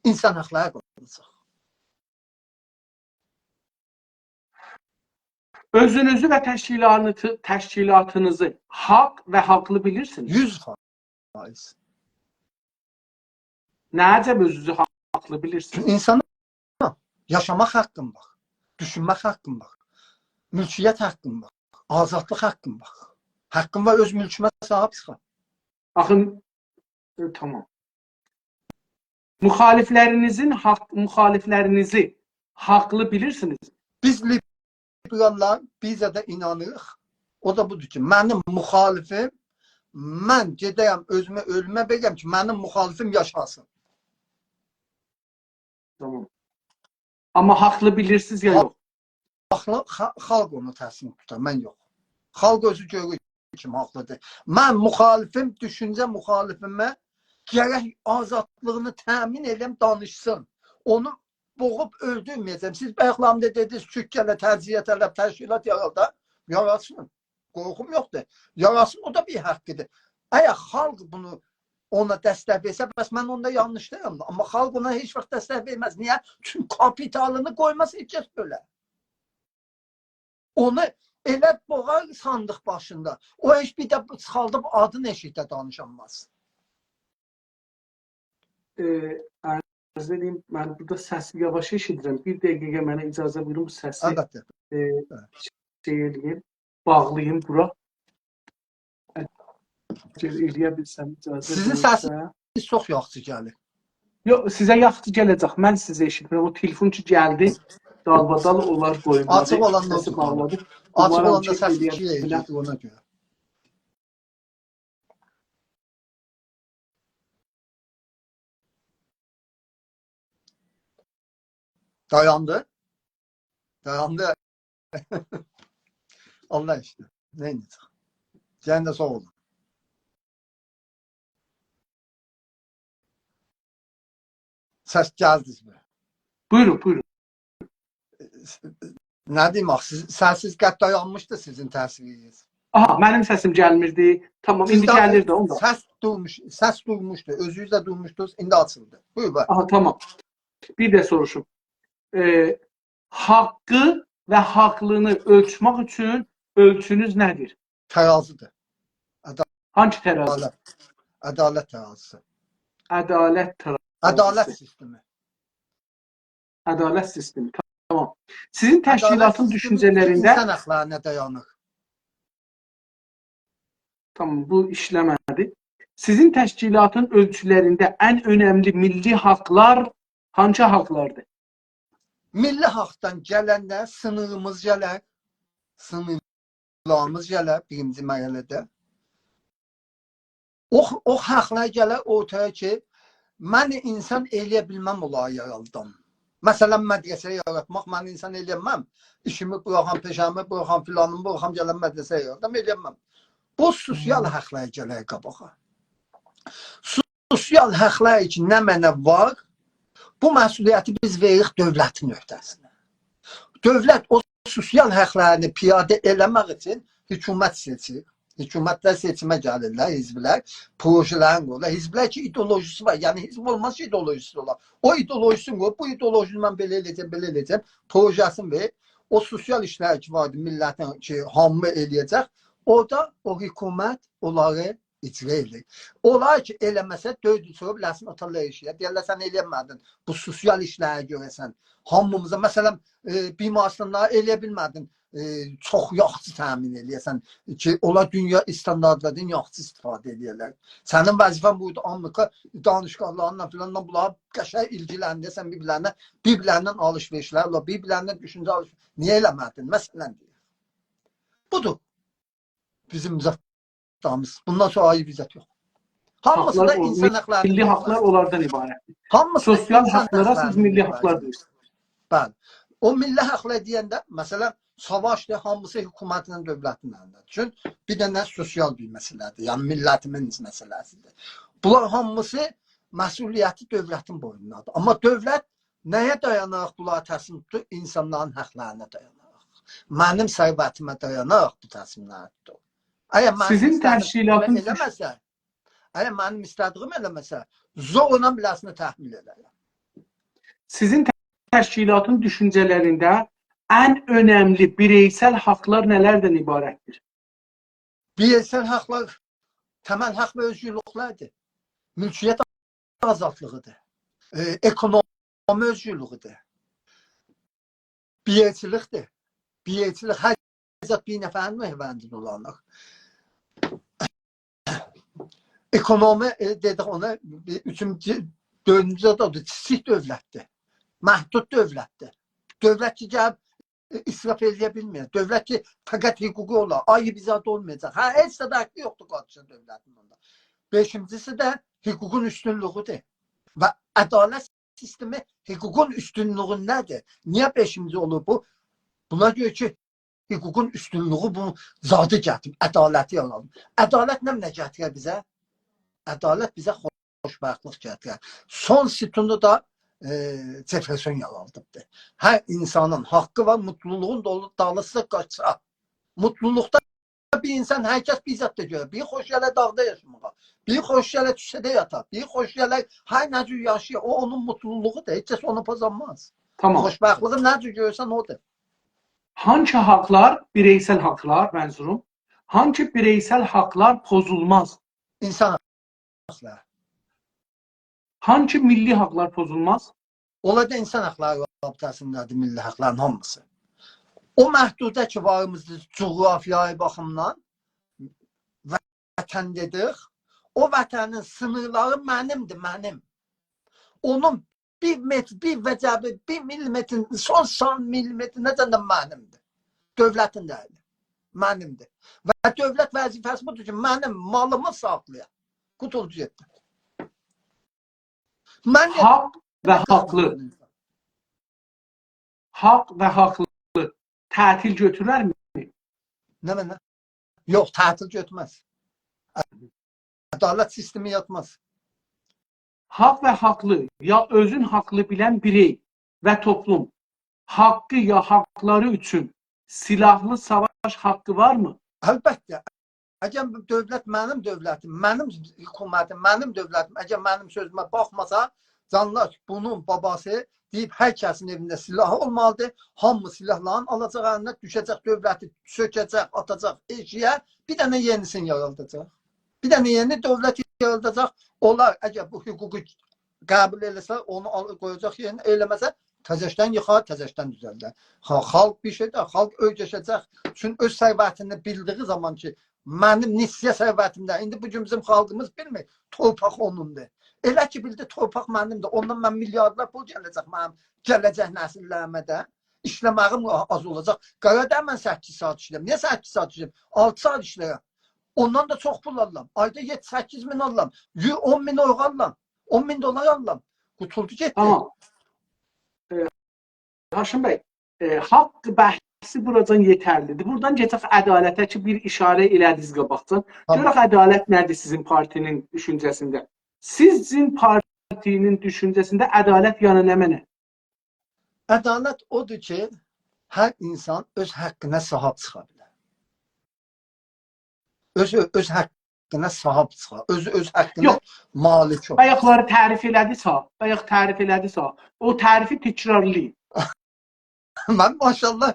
اینسان حاقلاری قالاجاق. اؤزونوزو و تشکیلاتینی، تشکیلاتینیزی حاق و حاقلی بیلیرسینیز؟ یوز فایز. نه عجب اؤزونوزو حاقلی بیلیرسینیز؟ چونکی اینسان یاشاماق حاققیم وار، دوشونمک حاققیم وار، مولکیت حاققیم وار، آزادلیق حاققیم وار. حاققیم وار اؤز مولکومه صاحیب چیخام. آخی، ائ، تامام. مخالفلرینیزین حاق، مخالفلرینیزی حاقلی بیلیرسینیز؟ بیز لیبراللار بیزه ده اینانیریق. او دا بودور کی، منیم مخالفیم، من گئده‌یم اؤزومو اؤلومه وئرم کی، منیم مخالفیم یاشاسین. تامام. آمما حاقلی بیلیرسینیز یا یوخ؟ حاقلی، خا-، خالق اونو تصمیم توتار، من یوخ. خالق اؤزو گؤرور کیم حاقلیدیر. من مخالفیم، دوشونجه مخالفیمه گرک آزادلیغینی تأمین ائله‌یم، دانیشسین. اونو بوغوب اؤلدورمه‌یه‌جم. سیز بایاقلاریندا دئدینیز، تورکیه‌له تجزیه‌طلب تشکیلات یارادار. یاراتسین. قورخوم یوخدور. یاراتسین، او دا بیر حاققیدیر. اگر خالق بونو، اونا دستک وئرسه، بس من اوندا یانلیشدایام دا. آمما خالق اونا هئچ واخت دستک وئرمز. نییه؟ چونکی کاپیتالینی قویماز هئچ کس بؤله. اونو ائله بوغار صاندیق باشیندا. او هئچ بیر ده چیخاردیب آدین ائشیکده دانیشانماز. ائ، عرض ائدیم، من بورادا سسی یاواش ائشیدیرم. بیر دقیقه منه اجازه وئرین، بو سسی، البته. ائ، هه. شئی ائله‌ییم، باغلاییم بورا. اگر ائلیه بیلسم، اجازه سیزین وئریرسه. سسینیز چوخ یاخشی گلیر. یوخ، سیزه یاخشی گله‌جک. من سیزی ائشیتمیرم. او تلفون کی گلدی، دالبادال اونلار قویمادی. آچیق اولاندا سسی توتولور. باغلادی. آچیق اومارام اولاندا کی، سس ائلیه ایکی یئره بیلم. گئدیر، اونا گؤره. دایاندی. دایاندی. الله ایشده. نه ائده‌جک؟ گلن ده ساغ اولون. سس گلدی سیزه. بویورون، بویورون. نه دئییم آخی، سیز، سسینیز قط دایانمیشدی سیزین تأثیرینیز. آها، منیم سسیم گلمیردی. تامام، ایندی گلیر ده، اوندا. سس دورموش، سس دورموشدو، اؤزونوز ده دورموشدونوز، ایندی آچیلدی. بویور، باخ. آها، تامام. بیر ده سوروشوم. ائ، حاققی و حاقلینی اؤلچمک اوچون اؤلچونوز نه‌دیر؟ ترازیدیر. هانگی ترازی؟ عدالت. عدالت ترازیسی. عدالت ترازیسی. عدالت سیستمی. عدالت سیستمی. تامام. سیزین عدالت تشکیلاتین سیستمی دوشونجه‌لرینده اینسان حاقلارینا دایانیر. تامام، بو ایشله‌مه‌دی. سیزین تشکیلاتین اؤلچولرینده ان اؤنملی میللی حاقلار هانسی حاقلاردیر؟ میللی حاقدان گلنده سینیریمیز گلر، سینیرلاریمیز گلر بیرینجی مرحله‌ده. او، او حاقلار گلر اورتایا کی، من اینسان ائلیه بیلمم اولاری یارادام. مثلا، مدرسه یاراتماق، من اینسان ائلیه‌مم. ایشیمی بوراخام، پئشه‌می بوراخام، فلانیمی بوراخام، گلم مدرسه یارادام، ائلیه‌مم. بو سوسیال حاقلار گلر قاباغا. سوسیال حاقلار کی، نمنه وار، بو مسئولیتی بیز وئریریک دؤولتین عهده‌سینه. دؤولت او سوسیال حاقلارینی پیاده ائله‌مک اوچون حکومت سئچیر. حکومتلر سئچیمه گلیرلر، حزبلر، پروژه‌لرین قویورلار. حزبلر کی، ایدئولوژیسی وار. یعنی، حزب اولماز کی، ایدئولوژیسی اولا. او ایدئولوژیسینی قویوب، بو ایدئولوژینی من بئله ائله‌یه‌جم، بئله ائله‌یه‌جم. پروژه‌سینی وئریر. او سوسیال ایشلر کی واردی، میللتین کی، هامی ائلیه‌جک. اورادا او حکومت اونلاری اجرا ائدیر. اونلار کی، ائله‌مه‌سه، دؤرد ایل سونرا بیله‌سین آتارلار ائشییه. دئیرلر، سن ائلیه‌نمه‌دین بو سوسیال ایشلری گؤره‌سن. هامیمیزا، مثلا، ائ، بیمارستانلاری ائلیه بیلمه‌دین، ائ، چوخ یاخشی تأمین ائلیه‌سن کی، اونلار دونیا استانداردلاردان یاخشی استفاده ائلیه‌لر. سنین وظیفه‌ن بویدو، آمریکا دانشگاهلاریندان فلاندان بونلاری قشنگ ایلگیلندیره‌سن بیر-بیرلرینه، بیر-بیرلریندن آلیش-وئریشلر، بیر-بیرلریندن دوشونجه آلیش، نییه ائله‌مه‌دین؟ مثلا، دئییر. بودور. بیزیم زادلاریمیز. بوندان سونرا آیری بیر زاد یوخ. هامیسی حاقلار دا او، اینسان حاقلاریندان میللی حاقلار عبارتدیر. اونلاردان عبارتدیر. هامیسی دا سوسیال اینسان حاقلارا سیز حاقلاریندان میللی حاقلار عبارتدیر. دئییرسینیز. بلی. او میللی حاقلار دئینده، مثلا، ساواشدیر، هامیسی حکومتینن، دؤولتین الینده‌دیر. چون بیر دنه سوسیال بیر مسئله‌دیر. یعنی، میللتیمیز مسئله‌سیدیر. بونلار هامیسی مسئولیتی دؤولتین بوینوندادیر. آمما دؤولت نه‌یه دایاناراق بونلاری تصمیم توتور؟ اینسانلارین حاقلارینا دایاناراق. منیم ثروتیمه دایاناراق بو تصمیملری توتور. اگر منیم سیزین ایسته‌دیییم تشکیلاتین بونو ائله‌مه‌سه، اگر منیم ایسته‌دیییم ائله‌مه‌سه، زورلا بیله‌سینه تحمیل ائدرم. سیزین تشکیلاتین دوشونجه‌لرینده ان اؤنملی بیرئیسل حاقلار نه‌لردن عبارتدیر؟ بیرئیسل حاقلار تمل حاق و اؤزگورلوکلردیر. مولکیت آزادلیغیدیر. ائ، اکونومی اؤزگورلوگودور. بیرئیچیلیکدیر. بیرئیچیلیک، هر زاد بیر نفرین محوریندن اولانلار. اکونومی، ائ، دئدیک اونا، بیر اوچونجو، دؤردونجو زاد اودور، کیچیک دؤولتدیر. محدود دؤولتدیر. دؤولت کی، گلیب، ائ، اسراف ائلیه بیلمیر. دؤولت کی، فقط حقوقی اولار. آیری بیر زاد اولمایاجاق. هه، هئچ ده حاقی یوخدور قارشیسیندا دؤولتین اوندا. بئشینجیسی ده حقوقون اوستونلوگودور. و عدالت سیستمی حقوقون اوستونلوگونده‌دیر. نییه بئشینجی اولور بو؟ بونا گؤره کی، حقوقون اوستونلوگو بو زادی گتیریر، عدالتی یارادیر. عدالت نمنه گتیرر بیزه؟ عدالت بیزه خو-، خوشبختلیک گتیرر. سون ستونو دا، ائ، جفرسون یارادیبدیر. هر اینسانین حاقی وار، موتلولوغون دولو-، دالیسی قاچا. موتلولوقدا بیر اینسان، هر کس بیر زاد دا گؤرر. بیری خوش گلر داغدا یاشاماغا. بیری خوش گلر کوچه‌ده یاتا. بیری خوش گلر هر نه جور یاشایا. او، اونون موتلولوغودور. هئچ کس اونو پوزانماز. تامام. خوشبختلیگی نه جور گؤرسن، اودور. هانسی حاقلار، بیرئیسل حاقلار، منظوروم، هانسی بیرئیسل حاقلار پوزولماز؟ اینسان حاقلاری. هانسی میللی حاقلار پوزولماز؟ اونلار دا اینسان حاقلاری رابطه‌سینده‌دیر، میللی حاقلارین هامیسی. او محدوده کی، واریمیزدیر جغرافیایی باخیمدان، وطن دئدیک، او وطنین سینیرلاری منیمدیر، منیم. اونون بیر متر، بیر وجبی، بیر میلیمترین، سون سان میلیمترینه‌جن ده منیمدیر. دؤولتین دئییل. منیمدیر. و دؤولت وظیفه‌سی بودور کی، منیم مالیمی ساخلایا. قوتولدو گئتدی. من حاق و حاقلی. حاق و حاقلی تعطیل گؤتوررمی؟ نمنه؟ یوخ، تعطیل گؤتورمز. عدالت سیستمی یاتماز. حاق و حاقلی، یا اؤزون حاقلی بیلن بیرئی و توپلوم حاقی یا حاقلاری اوچون سیلاحلی ساواش حاقی وارمی؟ البته. اگر بو دؤولت منیم دؤولتیم، منیم حکومتیم، منیم دؤولتیم، اگر منیم سؤزومه باخماسا، جانلار، بونون باباسی دئییب، هر کسین ائوینده سیلاحی اولمالیدیر. هامی سیلاحلارین آلاجاق الینه، دوشه‌جک دؤولتی، سؤکه‌جک، آتاجاق ائشییه، بیر دنه یئنیسینی یاراداجاق. بیر دنه یئنی دؤولت یاراداجاق. اونلار، اگر بو حقوقو قبول ائله‌سه، اونو آل-، قویاجاق یئرینه، ائله‌مه‌سه، تزه‌شدن ییخار، تزه‌شدن دوزلدر. ها، خالق بیر شئی ده، خالق اؤیره‌شه‌جک. چون اؤز ثروتینی بیلدیگی زامان کی، منیم نسیه ثروتیمده، ایندی بو گون بیزیم خالقیمیز بیلمیر، تورپاق اونوندور. ائله کی بیلدی، تورپاق منیمدیر. اوندان من میلیاردلار پول گله‌جک منیم گله‌جک نسیللریمه ده. ایشله‌مه‌ییم آ-، آز اولاجاق. قارادا من سککیز ساعات ایشله‌ییرم. نییه سککیز ساعات ایشله‌ییرم؟ آلتی ساعات ایشله‌ییرم. اوندان دا چوخ پول آلیرام. آیدا یئددی سککیز مین آلیرام. یو-، اون مین اورو آلیرام. اون مین دلار آلیرام. قوتولدو گئتدی. تامام. ائ، هاشم بی، ائ، حاق بحثی بوراجان یئترلیدیر. بورادان گئدک عدالته کی، بیر ایشاره ائله‌دینیز قاباقجان. تامام. گؤرک عدالت نه‌دیر سیزین پارتی‌نین دوشونجه‌سینده؟ سیزین پارتی‌نین دوشونجه‌سینده عدالت یعنی نمنه؟ عدالت اودور کی، هر اینسان اؤز حاققینا صاحیب چیخا بیلر. اؤز، اؤز حاققینا صاحیب چیخا، اؤز، اؤز حاققینا یوخ. مالک اول. بایاقلاری تعریف ائله‌دیسه، بایاق تعریف ائله‌دیسه، او تعریفی تکرارلایین. من ماشاءالله.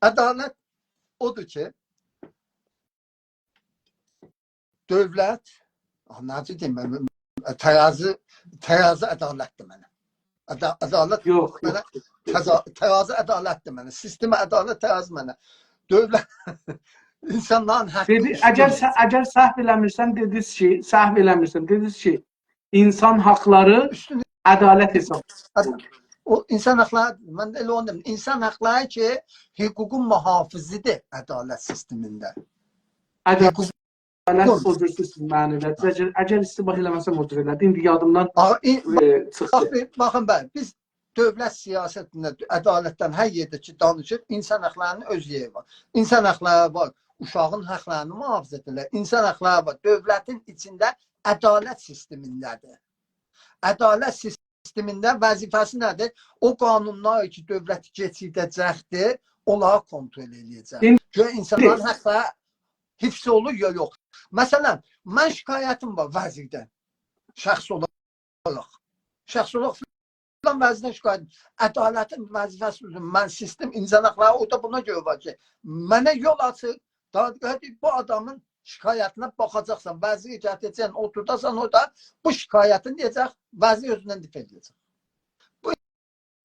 عدالت اودور کی، دؤولت، آه، نه دئییم من، ترازی، ترازی عدالتدیر منه. عدا-، عدالت یوخ، منه، یوخ. تزا-، ترازی عدالتدیر منه. سیستم عدالت، ترازی منه. دؤولت، اینسانلارین حاققی دئدی، اوستون اگر اولسون. سه-، اگر سهو ائله‌میرسم، دئدینیز کی، سهو ائله‌میرسم، دئدینیز کی، اینسان حاقلاری اوستون عدالت حساب عد-، اولونور. او اینسان حاقلاری، من ائله اونو دئدیم، اینسان حاقلاری کی، حقوقون محافظی‌دیر عدالت سیستمینده. عدالت حقوق- حقوق. او جور سیستم معنویت. اگر، اگر اشتباه ائله‌مه‌سم، او جور ائله‌دی. ایندی یادیمدان، آغا، این، ائ، چیخدی. باخ، بیر، باخین، بلی، بیز دؤولت سیاستینده، عدالتدن هر یئرده کی دانیشیریق، اینسان حاقلاری‌نین اؤز یئری وار. اینسان حاقلاری وار، اوشاغین حاقلارینی محافظه ائدیرلر. اینسان حاقلاری وار، دؤولتین ایچینده عدالت سیستمینده‌دیر. عدالت سیستمینده وظیفه‌سی نه‌دیر؟ او قانونلار کی دؤولت کئچیرده‌جکدیر، اونلاری کنترل ائله‌یه‌جک. ایندی گؤر اینسانلارین حاقلاری حفظ اولور یا یوخ. مثلا، من شکایتیم وار وزیردن. شخص اولاراق. شخص اولاراق فلان وزیردن شکایتیم. عدالتین وظیفه‌سی اوزون. من سیستم، اینسان حاقلاری اورادا بونا گؤره وار کی، منه یول آچیر. دادگاه دئییر، بو آدامین شکایتینه باخاجاقسان، وزیری گتیره‌جکسن، اوتورداسان اورادا، بو شکایتین دئیه‌جک، وزیر اؤزوندن دفاع ائده‌جک. بو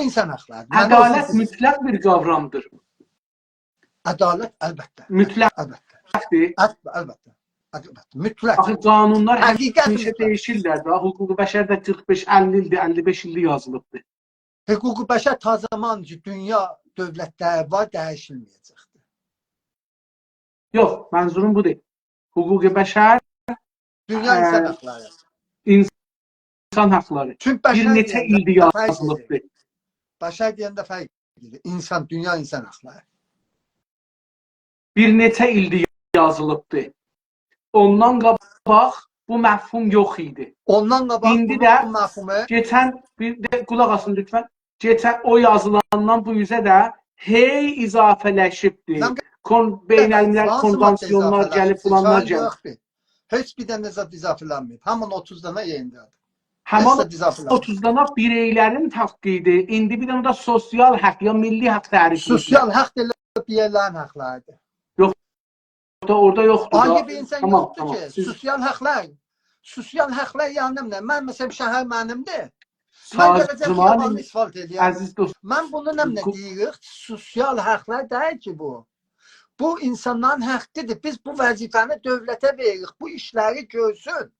اینسان حاقلاری‌دیر. من عدالت اؤزوم مطلق بیر قاورامدیر. عدالت، البته. مطلق. البته. ال-، البته. البته. مطلق. آخی قانونلار حقیقت همیشه مطلق. دییشیرلر ده. حقوق بشر ده قیرخ بئش، اللی ایلدیر، اللی بئش ایلدیر یازیلیبدیر. حقوق بشر تا زامان کی دونیا دؤولتلری وار، دییشیلمه‌یه‌جکدیر. یوخ، منظوروم بو دئییل. حقوق بشر، دونیا ائ، اینسان حاقلاری. اینسان حاقلاری. چونکی بشر بیر نئچه دئینده ایلدیر فرق ائدیر. یازیلیبدیر. بشر دئینده فرق ائدیر. اینسان، دونیا اینسان حاقلاری. بیر نئچه ایلدیر یازیلیبدیر. اوندان قاباق بو مفهوم یوخ ایدی. اوندان قاباق ایندی بونون ده بو مفهومو کئچن، بیر ده قولاق آسین لطفا. کئچن او یازیلاندان بو اوزه ده هئی اضافه‌لشیبدیر. من کون-، بین‌الملل هانسی ماده کنوانسیونلار اضافه‌لنمیشدیر؟ گلیب، فلانلار گلیر. سایین یوخدور. هئچ بیر دنه زاد اضافه‌لنمه‌ییب. همین اوتوز دانه یئرینده. هئچ زاد اضافه‌لنمه‌ییب. همین اوتوز دانا بیرئی‌لرین حاققی ایدی. ایندی بیر دنه ده سوسیال حاق یا میللی حاق تعریف ائدیلیر. سوسیال حاق دا ائله بیرئی‌لرین حاقلاری‌دیر. یوخ، دا اورادا یوخدور دا. آیری بیر اینسان یوخدور کی، تامام، تامام. سیز سوسیال حاقلار، سوسیال حاقلار یعنی نه؟ من، مثلا، شهر منیمدیر. من گله‌جم سازمان، خیابانی آسفالت ائله‌یم. عزیز دوست، من بونو نمنه حقوق دئییریک؟ سوسیال حاقلار دئییل کی بو. بو اینسانلارین حاققی‌دیر. بیز بو وظیفه‌نی دؤولته وئریریک. بو ایشلری گؤرسون.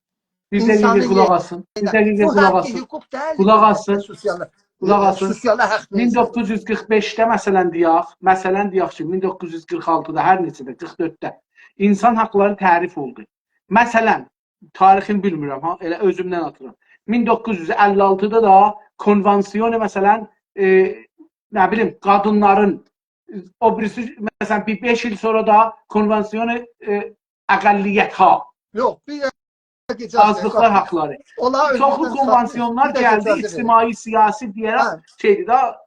بیر دقیقه اینسانین قولاق یئرینه. آسین. بیر دقیقه بو قولاق حاققی آسین. حقوق دئییل، قولاق آسین. سوسیال، قولاق آسین. سوسیال حاق دئییل. مین دوققوز یوز قیرخ بئشده، مثلا دئیک، مثلا دئیک کی، مین دوققوز یوز قیرخ آلتیدا، هر نئچه‌ده، قیرخ دؤردده اینسان حاقلاری تعریف اولدو. مثلا، تاریخینی بیلمیرم ها، ائله اؤزومدن آتیرام. مین دوققوز یوز اللی آلتیدا دا کنوانسیون، مثلا، ائ، نه بیلیم، قادینلارین، او بیریسی، مثلا، بیر بئش ایل سونرا دا کنوانسیون، ائ، اقلیت‌ها، یوخ، بیر دقیقه اجازه، آزلیقلار باخین، حاقلاری. اونلاری چوخلو اؤزوندن کنوانسیونلار چیخارتمایین. بیر دقیقه گلدی، اجازه وئرین. اجتماعی، سیاسی دئیه‌رک، هه، شئیدیر ده.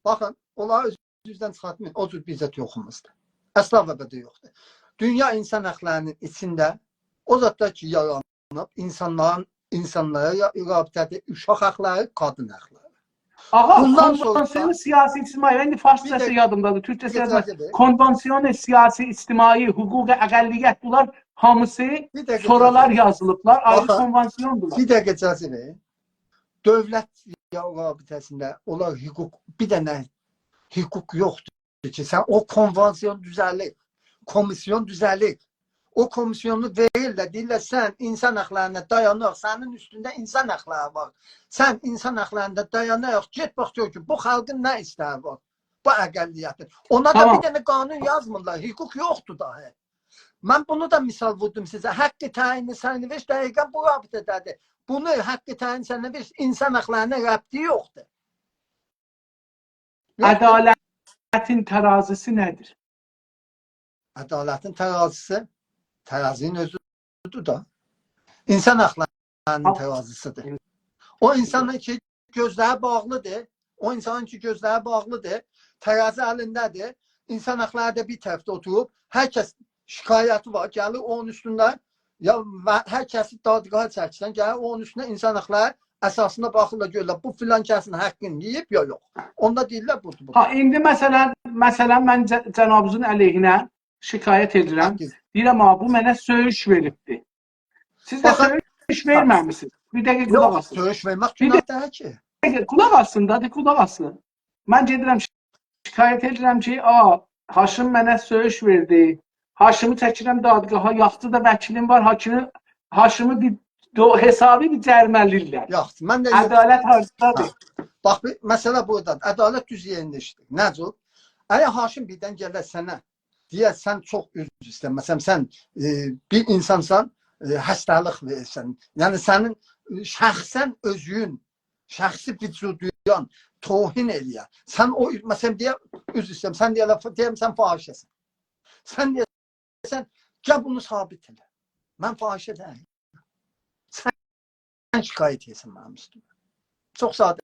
باخین، اونلاری اؤزوندن چیخارتمایین. او جور بیر زاد یوخوموزدور. اصلا و ابدا یوخدور. دونیا اینسان حاقلاری‌نین ایچینده او زادلار کی یارانیب، اینسانلارین، اینسانلارا یا-، رابطه‌دیر، اوشاق حاقلاری، قادین حاقلاری. آغا، بوندان سونرا کنوانسیون سیاسی اجتماعی، ایندی فارسجاسی، بیر دقیقه، یادیمدادیر، تورکجه‌سی بیر دقیقه، یادیمدا. کنوانسیون سیاسی اجتماعی، حقوق اقلیت، بونلار هامیسی بیر دقیقه، سونرالار اجازه وئرین. یازیلیبلار، آیری، باخین، کنوانسیوندولار. بیر دقیقه اجازه وئرین. دؤولت رابطه‌سینده اولار حقوق، بیر دنه حقوق یوخدور کی، سن او کنوانسیون دوزه‌لیر، کمیسیون دوزه‌لیر. او کمیسیونو وئریرلر، دئییرلر، سن اینسان حاقلارینا دایاناق، سنین اوستونده اینسان حاقلاری وار. سن اینسان حاقلاریندا دایاناق، گئت باخ، گؤر کی، بو خالقین نه ایسته‌یی وار، بو اقلیتین. اونا دا، تامام، بیر دنه قانون یازمیرلار، حقوق یوخدور داهی. من بونو دا مثال ووردوم سیزه. حق تعیین سرنوشت دقیقاً بو رابطه‌ده‌دیر. بونو حق تعیین سرنوشت اینسان حاقلارینا ربطی یوخدور. یوخدور. عدالتین ترازیسی نه‌دیر؟ عدالتین ترازیسی، ترازینین اؤزودور دا. اینسان حاقلارینین، ها، ترازیسیدیر. او اینسانین کی، گؤزلری باغلیدیر، او اینسانین کی، گؤزلری باغلیدیر، ترازی الینده‌دیر، اینسان حاقلاری دا بیر طرفده اوتوروب، هر کس شکایتی وار، گلیر اونون اوستونده، یا، و هر کسی دادگاها چکیرسن، گلیر اونون اوستونده اینسان حاقلاری اساسیندا باخیرلار، گؤرورلر، بو فلان کسین حاققینی یئییب، یا یوخ. اوندا دئییرلر، بودور، بودور. ها، ایندی مثلاً، مثلاً من ج-، جنابینیزین علیهینه شکایت ائدیرم. حاققینی. دئییرم، «آ، بو منه سؤیوش وئریبدی.» سیز ده، باخین، سؤیوش وئرمه‌میسینیز. بیر دقیقه، یوخ، قولاق آسین. سؤیوش وئرمک، بیر گوناه دئییل کی. دقیقه، قولاق آسین دا، دئ، قولاق آسین. من گئدیرم، شکایت ائدیرم کی، «آ، هاشم منه سؤیوش وئردی.» هاشمی چکیرم دادگاها، یاخشی دا وکیلیم وار، هاشمی، هاشمی بیر دو-، حسابی بیر جریمه‌له‌ییرلر. یاخشی، من ده، عدالت هاردادیر؟ ها. باخ، بیر مسئله بورادادیر. عدالت دوز یئرینده ایشله‌ییر. نئجه؟ اگر هاشم بیردن گله سنه دئیه، سن چوخ عذر ایسته‌ییرم. مثلاً، سن، ائ، بیر اینسانسان، ائ، خسته‌لیک وئریرسن. یعنی، سنین، ائ، شخصاً اؤزون، شخصی وجودونا توهین ائله‌یه. سن او، مثلاً، دئیه، عذر ایسته‌ییرم، سن دئیه، دئیه‌سن، سن فاحشه‌سن. سن دئیه‌سن، گل بونو ثابت ائله. من فاحشه دئییلم. سن شکایت ائدیرسن منیم اوستومه. چوخ ساده.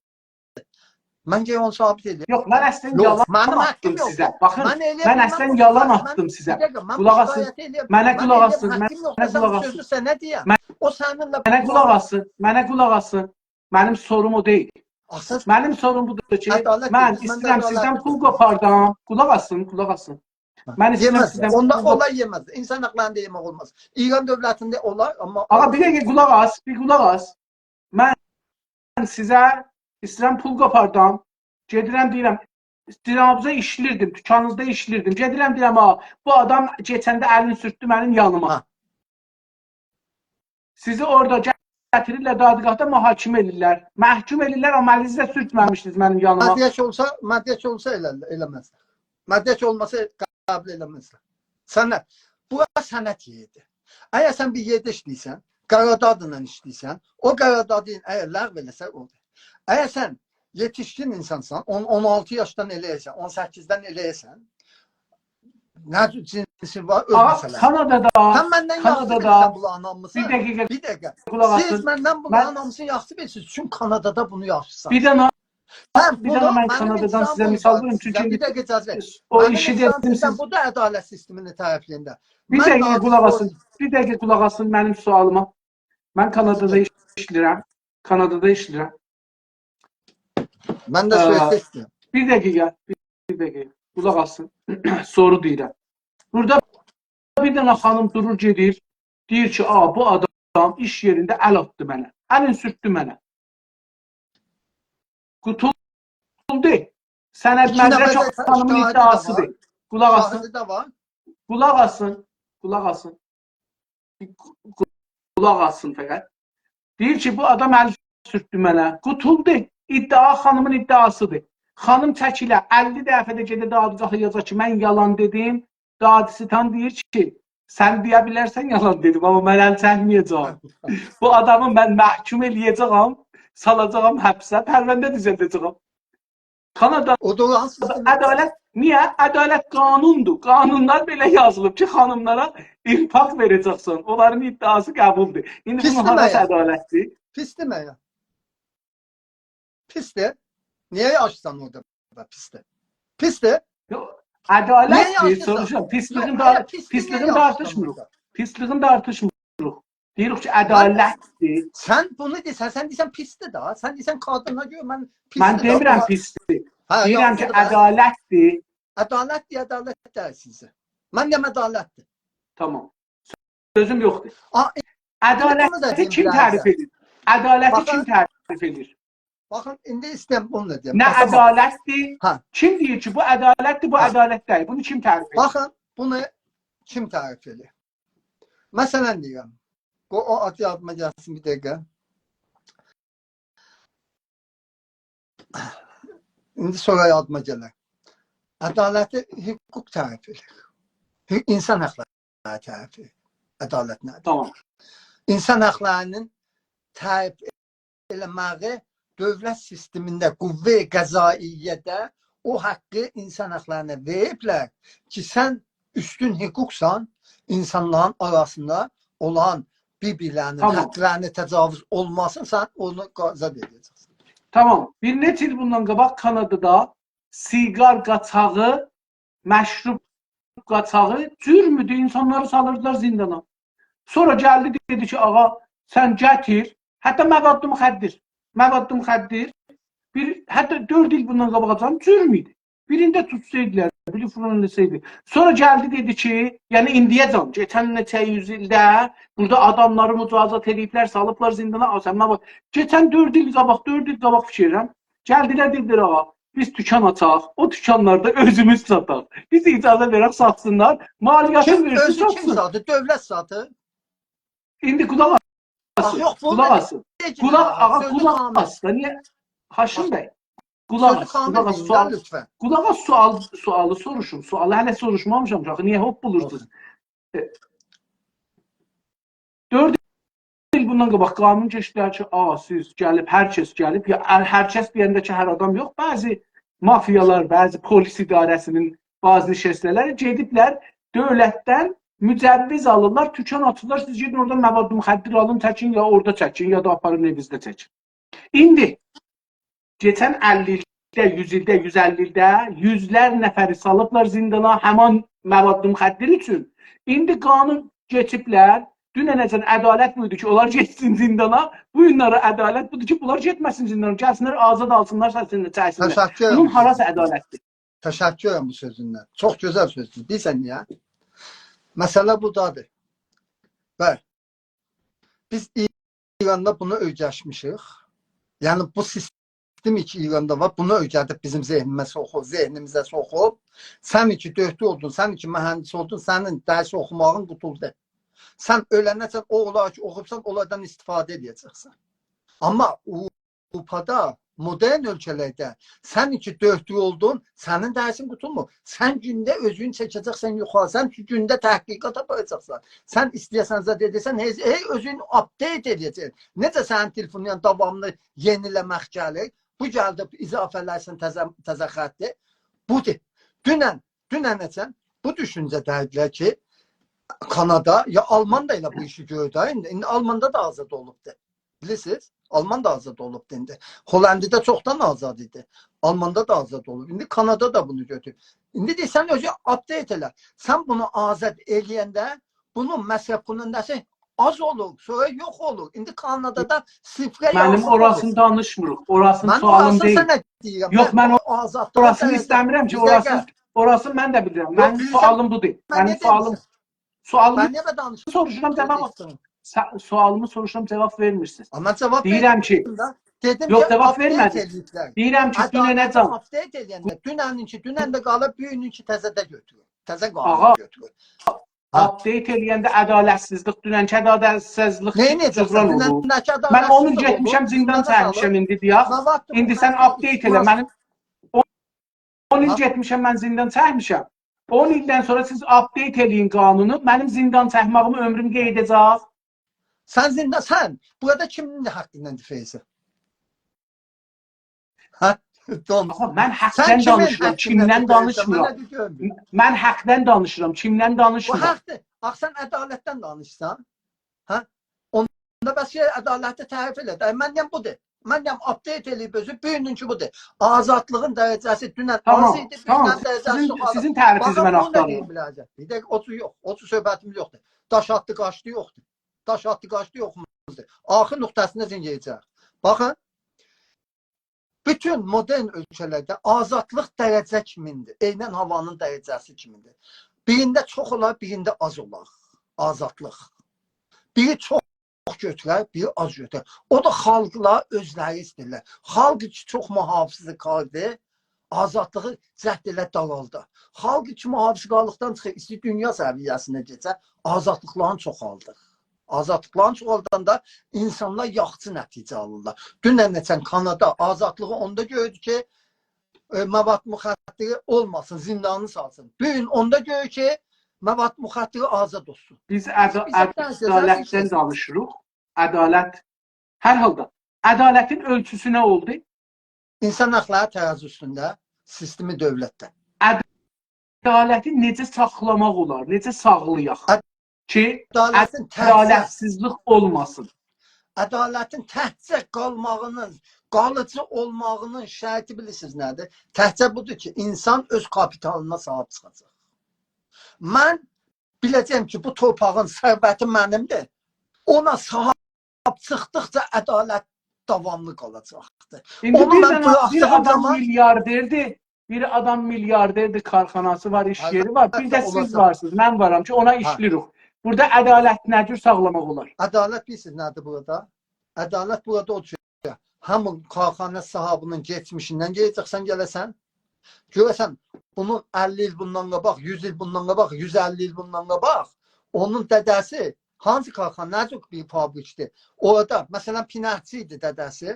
من گرک اونو ثابت ائدیم. یوخ، من اصلاً، یوخ، یالان، منیم حاققیم آتدیم یوخدور سیزه. باخین، من ائلیه من بیلمم اصلاً بونو، یالان، باخین، من، آتدیم سیزه. بیر دقیقه، من بو، قولاق آسین، شکایت ائلیه بیلمم. منه، منه قولاق ائلیه آسین، بیلمم. من، حاققیم یوخدور، منه سن قولاق بو آسین. سؤزو سنه دئیم. من، او سنینله، منه قولاق آسین، منه قولاق آسین. منیم سوروم او دئییل. آساس منیم سوروم بودور کی، عدالت من دئییل، من ایسته‌ییرم ده سیزدن عدالت پول دئییل. قوپاردام. قولاق آسین، قولاق آسین. هه. من ایسته‌ییرم یئمز. سیزدن اوندا پول قوپ- اولار یئمز. اینسان حاقلاریندا یئمک اولماز. ایران دؤولتینده اولار، آمما آقا، بیر دقیقه قولاق آس، بیر قولاق آس. من سیزه ایسته‌ییرم پول قوپاردام. گئدیرم، دئییرم، جنابینیزا ایشله‌ییردیم، دوکانینیزدا ایشله‌ییردیم. گئدیرم، دئییرم، «آ، بو آدام کئچنده الینی سورتدو منیم یانیما.» هه. سیزی اورادا گتیریرلر دادگاهدا، محاکمه ائدیرلر. محکوم ائدیرلر، آمما الینیزی ده سورتمه‌میشدینیز منیم یانیما. مدرک اولسا، مدرک اولسا ائله-، ائله‌مزلر. مدرک اولماسا قبول ائله‌مزلر. سنه، بورا سنت یئریدیر. اگر سن بیر یئرده ایشله‌ییرسن، قراردادلا ایشله‌ییرسن، او قراردادی اگر لغو ائله‌سه، اولدو. اگر سن یئتیشکین اینسانسان، اون، اون آلتی یاشدان ائله‌ییرسن، اون سککیزدن ائله‌ییرسن، نه جور جنسین وار، اؤز، آقا، مسئله‌ن. کانادادا، سن مندن یاخشی، کانادادا، بیلیرسن بونلارین هامیسینی. بیر دقیقه، بیر دقیقه. قولاق آسین. سیز مندن بونلارین، من، هامیسینی یاخشی بیلیرسینیز، چونکی کانادادا بونو یاشیسان. بیر دنه، سن بیر بونو، دنه من منیم کانادادان انتظاریمی سیزه مثال وئریم، چونکی، بیر دقیقه اجازه وئر. او، منیم ایشی انتظاریم دئدیم سیزدن سیز بودور، عدالت سیستمینی طرفله‌ینده. بیر دقیقه قولاق آسین، بیر دقیقه قولاق آسین منیم سؤالیما. من کانادادا ایشله‌ییرم. کانادادا ایشله‌ییرم. من ده، اه، سؤال ایسته‌ییرم. بیر دقیقه، بیر، بیر دقیقه. قولاق آسین. سورو دئییرم. بورادا بیر دنه خانیم دورور، گئدیر. دئییر کی، «آ، بو آدام ایش یئرینده ال آتدی منه. الین سورتدو منه.» قوتولدو. سند، ایکی نفر مدرک ده خانیمین شاهدی ده وار. ادعاسیدیر. قولاق آسین. شاهدی ده وار. قولاق آسین. قولاق آسین. قولاق آسین فقط. دئییر کی، «بو آدام ال سورتدو منه.» قوتولدو. ادعا خانیمین ادعاسیدیر. خانیم چکیله، اللی دفعه ده گئده دادگاها یازا کی، «من یالان دئدیم.» دادستان دئییر کی، «سن دئیه بیلرسن یالان دئدیم، آمما من ال چکمه‌یه‌جه‌یم. بو آدامی من محکوم ائله‌یه‌جه‌یم، سالاجاغام حبسه، پرونده دوزلده‌جه‌یم.» کانادا، او دا هانسی، عدالت، نییه؟ عدالت قانوندور. قانونلار بئله یازیلیب کی، خانیملارا ارفاق وئره‌جکسن. اونلارین ادعاسی قبولدور. ایندی بونون، پیسدیر هاراسی مگر؟ عدالتدیر؟ پیسدیر مگر؟ پیسدیر. نییه یاشیسان اورادا؟ پیسدیر. پیسدیر. یوخ، نییه عدالتدیر، یاشیسان؟ سوروشورام. پیسلیگین، یوخ، دار-، آیا پیسلیگی نییه پیسلیگین یاشیسان تارتیشمیریق. اورادا؟ پیسلیگین تارتیشمیریق. دئییریک کی، من، عدالتدیر. سن بونو دئسن، سن دئییرسن پیسدیر دا. سن دئییرسن قادینا گؤره من، من پیسدیر دا، دئمیرم بونلار پیسدیر. هه، دئییرم کی، یاخشیدیر دا. عدالتدیر. عدالتدیر، عدالت دئییل سیزه. من دئیم عدالتدیر. تامام. سؤزوم یوخدور. آ، ائ، بونو دا عدالتی دئییم کیم بیله‌زه. تعریف ائدیر؟ عدالتی، باخین، کیم تعریف ائدیر؟ باخین، ایندی ایسته‌ییرم بونو دا دئیم. نه، باخین. عدالتدیر. هه. کیم دئییر کی، بو عدالتدیر، بو هه. عدالت دئییل؟ بونو کیم تعریف ائدیر؟ باخین، بونو کیم تعریف ائدیر؟ مثلا دئییرم، قوی او آد یادیما گلسین بیر دقیقه. ایندی سونرا یادیما گلر. عدالتی حقوق تعریف ائدیر. حو-، اینسان حاقلاری تعریف ائدیر. عدالت نه‌دیر؟ تامام. اینسان حاقلارینین تعریف ائله‌مه‌یی دؤولت سیستمینده، قوه قضائیه‌ده او حاققی اینسان حاقلارینا وئریبلر کی، سن اوستون حقوقسان، اینسانلارین آراسیندا اولان بیر-بیرلرینین تامام. حاقلارینا تجاوز اولماسین، سن اونو آزاد ائده‌جکسن. تامام. بیر نئچه ایل بوندان قاباق کانادادا سیگار قاچاغی، مشروب قاچاغی جرمدور، اینسانلاری سالیردیلار زیندانا. سونرا گلدی، دئدی کی، آغا، سن گتیر، حتی مواد مخدر، مواد مخدر، بیر، حتی دؤرد ایل بوندان قاباقاجان جرم ایدی. بیرینده توتسایدیلار، بیری فلان ائله‌سه‌یدی. سونرا گلدی، دئدی کی، یعنی ایندییه‌جن، کئچن نئچه یوز ایلده بورادا آداملاری مجازات ائدیبلر، سالیبلار زیندانا، آ، سن مواد. کئچن دؤرد ایل قاباق، دؤرد ایل قاباق فیکر ائدیرم، گلدیلر، دئدیلر، آغا، بیز توکان آچاق، او توکانلاردا اؤزوموز ساتاق. بیز اجازه وئرک ساتسینلار، مالیاتی کیم وئرسین، اؤزو کیم ساتسین. ساتیر؟ دؤولت ساتیر. ایندی قولاق آسین، آخی یوخ، بونو قولاق دا آسین. دئییر کی، قولاق، نه، آغا، سؤزو قولاق تمام ائت. آس دا، نییه؟ هاشم بی، قولاق سؤزو آس، تمام قولاق آس، ائدین، سؤال، لطفا. قولاق آس، سؤال، سؤالی سوروشوم، سؤالی هله سوروشمامیشام، آخی نییه هوپپولورسونوز؟ اوکئی. ائ، دؤرد ایل بوندان قاباق قانون کئچیردیلر کی، آ، سیز گلیب، هر کس گلیب، یا، هر، هر کس دئینده کی، هر آدام یوخ، بعضی مافیالار، بعضی پلیس اداره‌سینین بازنشسته‌لری گئدیبلر، دؤولتدن مجوز آلیرلار، توکان آچیرلار، سیز گئدین اورادا مواد مخدر آلین، چکین، یا اورادا چکین، یا دا آپارین ائوینیزده چکین. ایندی کئچن اللی ایلده، یوز ایلده، یوز اللی ایلده یوزلر نفری سالیبلار زیندانا همان مواد مخدر اوچون. ایندی قانون کئچیبلر، دوننه‌جن عدالت بویدو کی، اونلار گئتسین زیندانا، بو گونلری عدالت بودور کی، بونلار گئتمه‌سین زیندانا، گلسینلر، آزاد آلسینلار، سسینی چکسینلر. تشکر بونون ائدیرم. هاراسی عدالتدیر؟ تشکر ائدیرم بو سؤزوندن. چوخ گؤزل سؤزدور. بیلیرسن نییه؟ مسئله بورادادیر. بلی. بیز ای-، ایراندا بونو اؤیرشمیشیک. یعنی بو سیستم کی ایراندا وار، بونو اؤیردیب بیزیم ذهنیمیزه سوخوب، ذهنیمیزه سوخوب. سن کی دؤکتور اولدون، سن کی مهندس اولدون، سنین درس اوخوماغین قوتولدو. سن اؤلنه‌جن او، اونلار کی اوخوبسان، اونلاردان استفاده ائده‌جکسن. آمما او آوروپادا، مدرن اؤلکه‌لرده سن کی دؤکتور اولدون، سنین درسین قوتولمور. سن گونده اؤزونو چکه‌جکسن یوخاری، سن کی گونده تحقیقات آپاراجاقسان. سن ایسته‌یه‌سن زاد ائده‌سن، هئی، هئی اؤزونو آپدیت ائده‌جکسن. نئجه سنین تلفونون داواملی یئنیله‌مک گلیر، بو گلدی، اضافه ائلرسن تازه، تازه خطی. بودور. دونن، دوننه‌جن بو دوشونجه‌ده‌یدیلر کی، کانادا، یا آلمان دا ائله بو ایشی گؤردو. ایندی، ایندی آلماندا دا آزاد اولوبدور. بیلیرسینیز؟ آلمان دا آزاد اولوبدور ایندی. هلندی‌ده چوخدان آزاد ایدی. آلماندا دا آزاد اولوب. ایندی کانادا دا بونو گؤتوروب. ایندی دئییر، سن اؤزو آپدیت ائله. سن بونو آزاد ائله‌ینده بونون مصرف کننده‌سی آز اولور، سونرا یوخ اولور. ایندی کانادادا صفره منیم یازیق اوراسینی اولور. دانیشمیریق. اوراسینی من سؤالیم اوراسینی دئییل. سنه دئییرم. یوخ، من من او آزادلیغین اوراسینی درجه‌سی ایسته‌میرم کی، بیزده اوراسینی، گل. اوراسینی من ده بیلیرم. یوخ، منیم بیلیرسن، سؤالیم بودور. من منیم نه سؤالیم، دئمیرسن؟ سؤالیمی من نییه به دانیشمیریق؟ سوروشورام، جواب، سؤ-، سؤالیمی سوروشورام، جواب وئرمیرسینیز. آمما جواب دئییرم کی، وئردیم ده. دئدیم یوخ، کی، جواب آپدیت وئرمه‌دین. ائله‌ییبلر. دئییرم کی، عدالتی دوننه‌جن آپدیت ائله‌ینده، دوننین کی، دونن ده قالیب، بو گونون کی تازه ده گؤتورور. تازه قانون آغا، گؤتورور. هه. آپدیت ائله‌ینده عدالتسیزلیک، دوننکی عدالتسیزلیک نئینه‌یه‌جکسن؟ جبران اولور. دوننکی عدالتسیزلیک من اون ایل اولور. گئتمیشم، زیندان زیندانا چکمیشم سالیر. ایندی دئیک. نه واخت ایندی سن مخدر آپدیت ائله، ایچمز؟ منیم اون، اون ایل ها؟ گئتمیشم، من زیندان چکمیشم. اون ایلدن سونرا سیز آپدیت ائله‌یین قانونو، منیم زیندان چکمه‌ییمی عؤمروم قئییده‌جک؟ سن زیندان، سن بورادا کیمین حاققیندان دفاع ائدیرسن؟ هه؟ دون. آغا، من سن حاقدان کیمین دانیشیرام، حاققیندان کیمدن دفاع ائدیرسن؟ دانیشمیرام. منه بیر گؤرمور. من حاقدان دانیشیرام، کیمدن بو دانیشمیرام. حاقدیر. آخی سن عدالتدن دانیشسان، هه؟ اوندا بس کی عدالتی تعریف ائله. دای، من دئیم بودور. من دئیم آپدیت ائله‌ییب اؤزو، بو گونونکو بودور. آزادلیغین درجه‌سی دونن تامام، آز ایدی، بو تامام. گونن درجه‌سی سیزین، چوخ آز. سیزین تعریفینیزی باخین، من بونو دا آختاریرام. دئییم بیله‌جک. بیر دقیقه، او یوخ، او صحبتیمیز یوخدور. داش آتدی، قاچدی یوخدور. داش آتدی، قاچدی یوخوموزدور. آخیر نقطه‌سینه زنگ ائده‌جک. باخین، بوتون مدرن اؤلکه‌لرده آزادلیق درجه کیمیندیر. عیناً هاوانین درجه‌سی کیمیندیر. بیرینده چوخ اولار، بیرینده آز اولار. آزادلیق. بیری چوخ گؤتورر، بیری آز گؤتورر. او دا خالقلا اؤزلری ایسته‌ییرلر. خالق کی چوخ محافظه‌کاردیر، آزادلیغی جهد ائله دارالدا. خالق کی محافظه‌کارلیقدان چیخیر، ایسته‌ییر دونیا سویه‌سینه کئچه، آزادلیقلارینی چوخالدیر. آزادلیقلارینی چوخالداندا اینسانلار یاخشی نتیجه آلیرلار. دونن نئچن کانادا آزادلیغی اوندا گؤردو کی، ائ، مواد مخدری اولماسین، زندانی سالسین. بو گون اوندا گؤرور کی، مواد مخدری آزاد اولسون. بیز عدا-، بیز بیزه عدالتدن دانیشیریق. عدالت، هر حالدا، عدالتین اؤلچوسو نه اولدو؟ اینسان حاقلاری ترازو اوستونده، سیستمی دؤولتده. عدالتی نئجه ساخلاماق اولار، نئجه ساغلایاق عد-، کی، عدالتین تکجه عدالتسیزلیک اولماسین؟ عدالتین تکجه قالماغینین، قالیجی اولماغینین شرطی بیلیرسینیز نه‌دیر؟ تکجه بودور کی، اینسان اؤز کاپیتالینا صاحیب چیخاجاق. من بیله‌جه‌یم کی، بو تورپاغین ثروتی منیمدیر. اونا صاحیب چیخدیقجا عدالت داواملی قالاجاقدیر. ایندی اونو بیر من دنه بیر بوراخدیغیم آدام زامان میلیاردردیر، بیر آدام میلیاردردیر، کارخاناسی وار، ایش یئری وار. بیر ده سیز وارسینیز، من وارام کی، اونا ایشله‌ییریک. بورادا عدالت نه جور ساغلاماق اولار؟ عدالت بیلیرسینیز نه‌دیر بورادا؟ عدالت بورادا او کی، همین کارخانا صاحیبینین کئچمیشیندن گئده‌جکسن، گله‌سن. گؤره‌سن، بونون اللی ایل بوندان قاباق، یوز ایل بوندان قاباق، یوز اللی ایل بوندان قاباق اونون دده‌سی هانسی کارخانا، نه جور بیر فابریکدیر؟ اورادا، مثلا، پینه‌چی ایدی دده‌سی،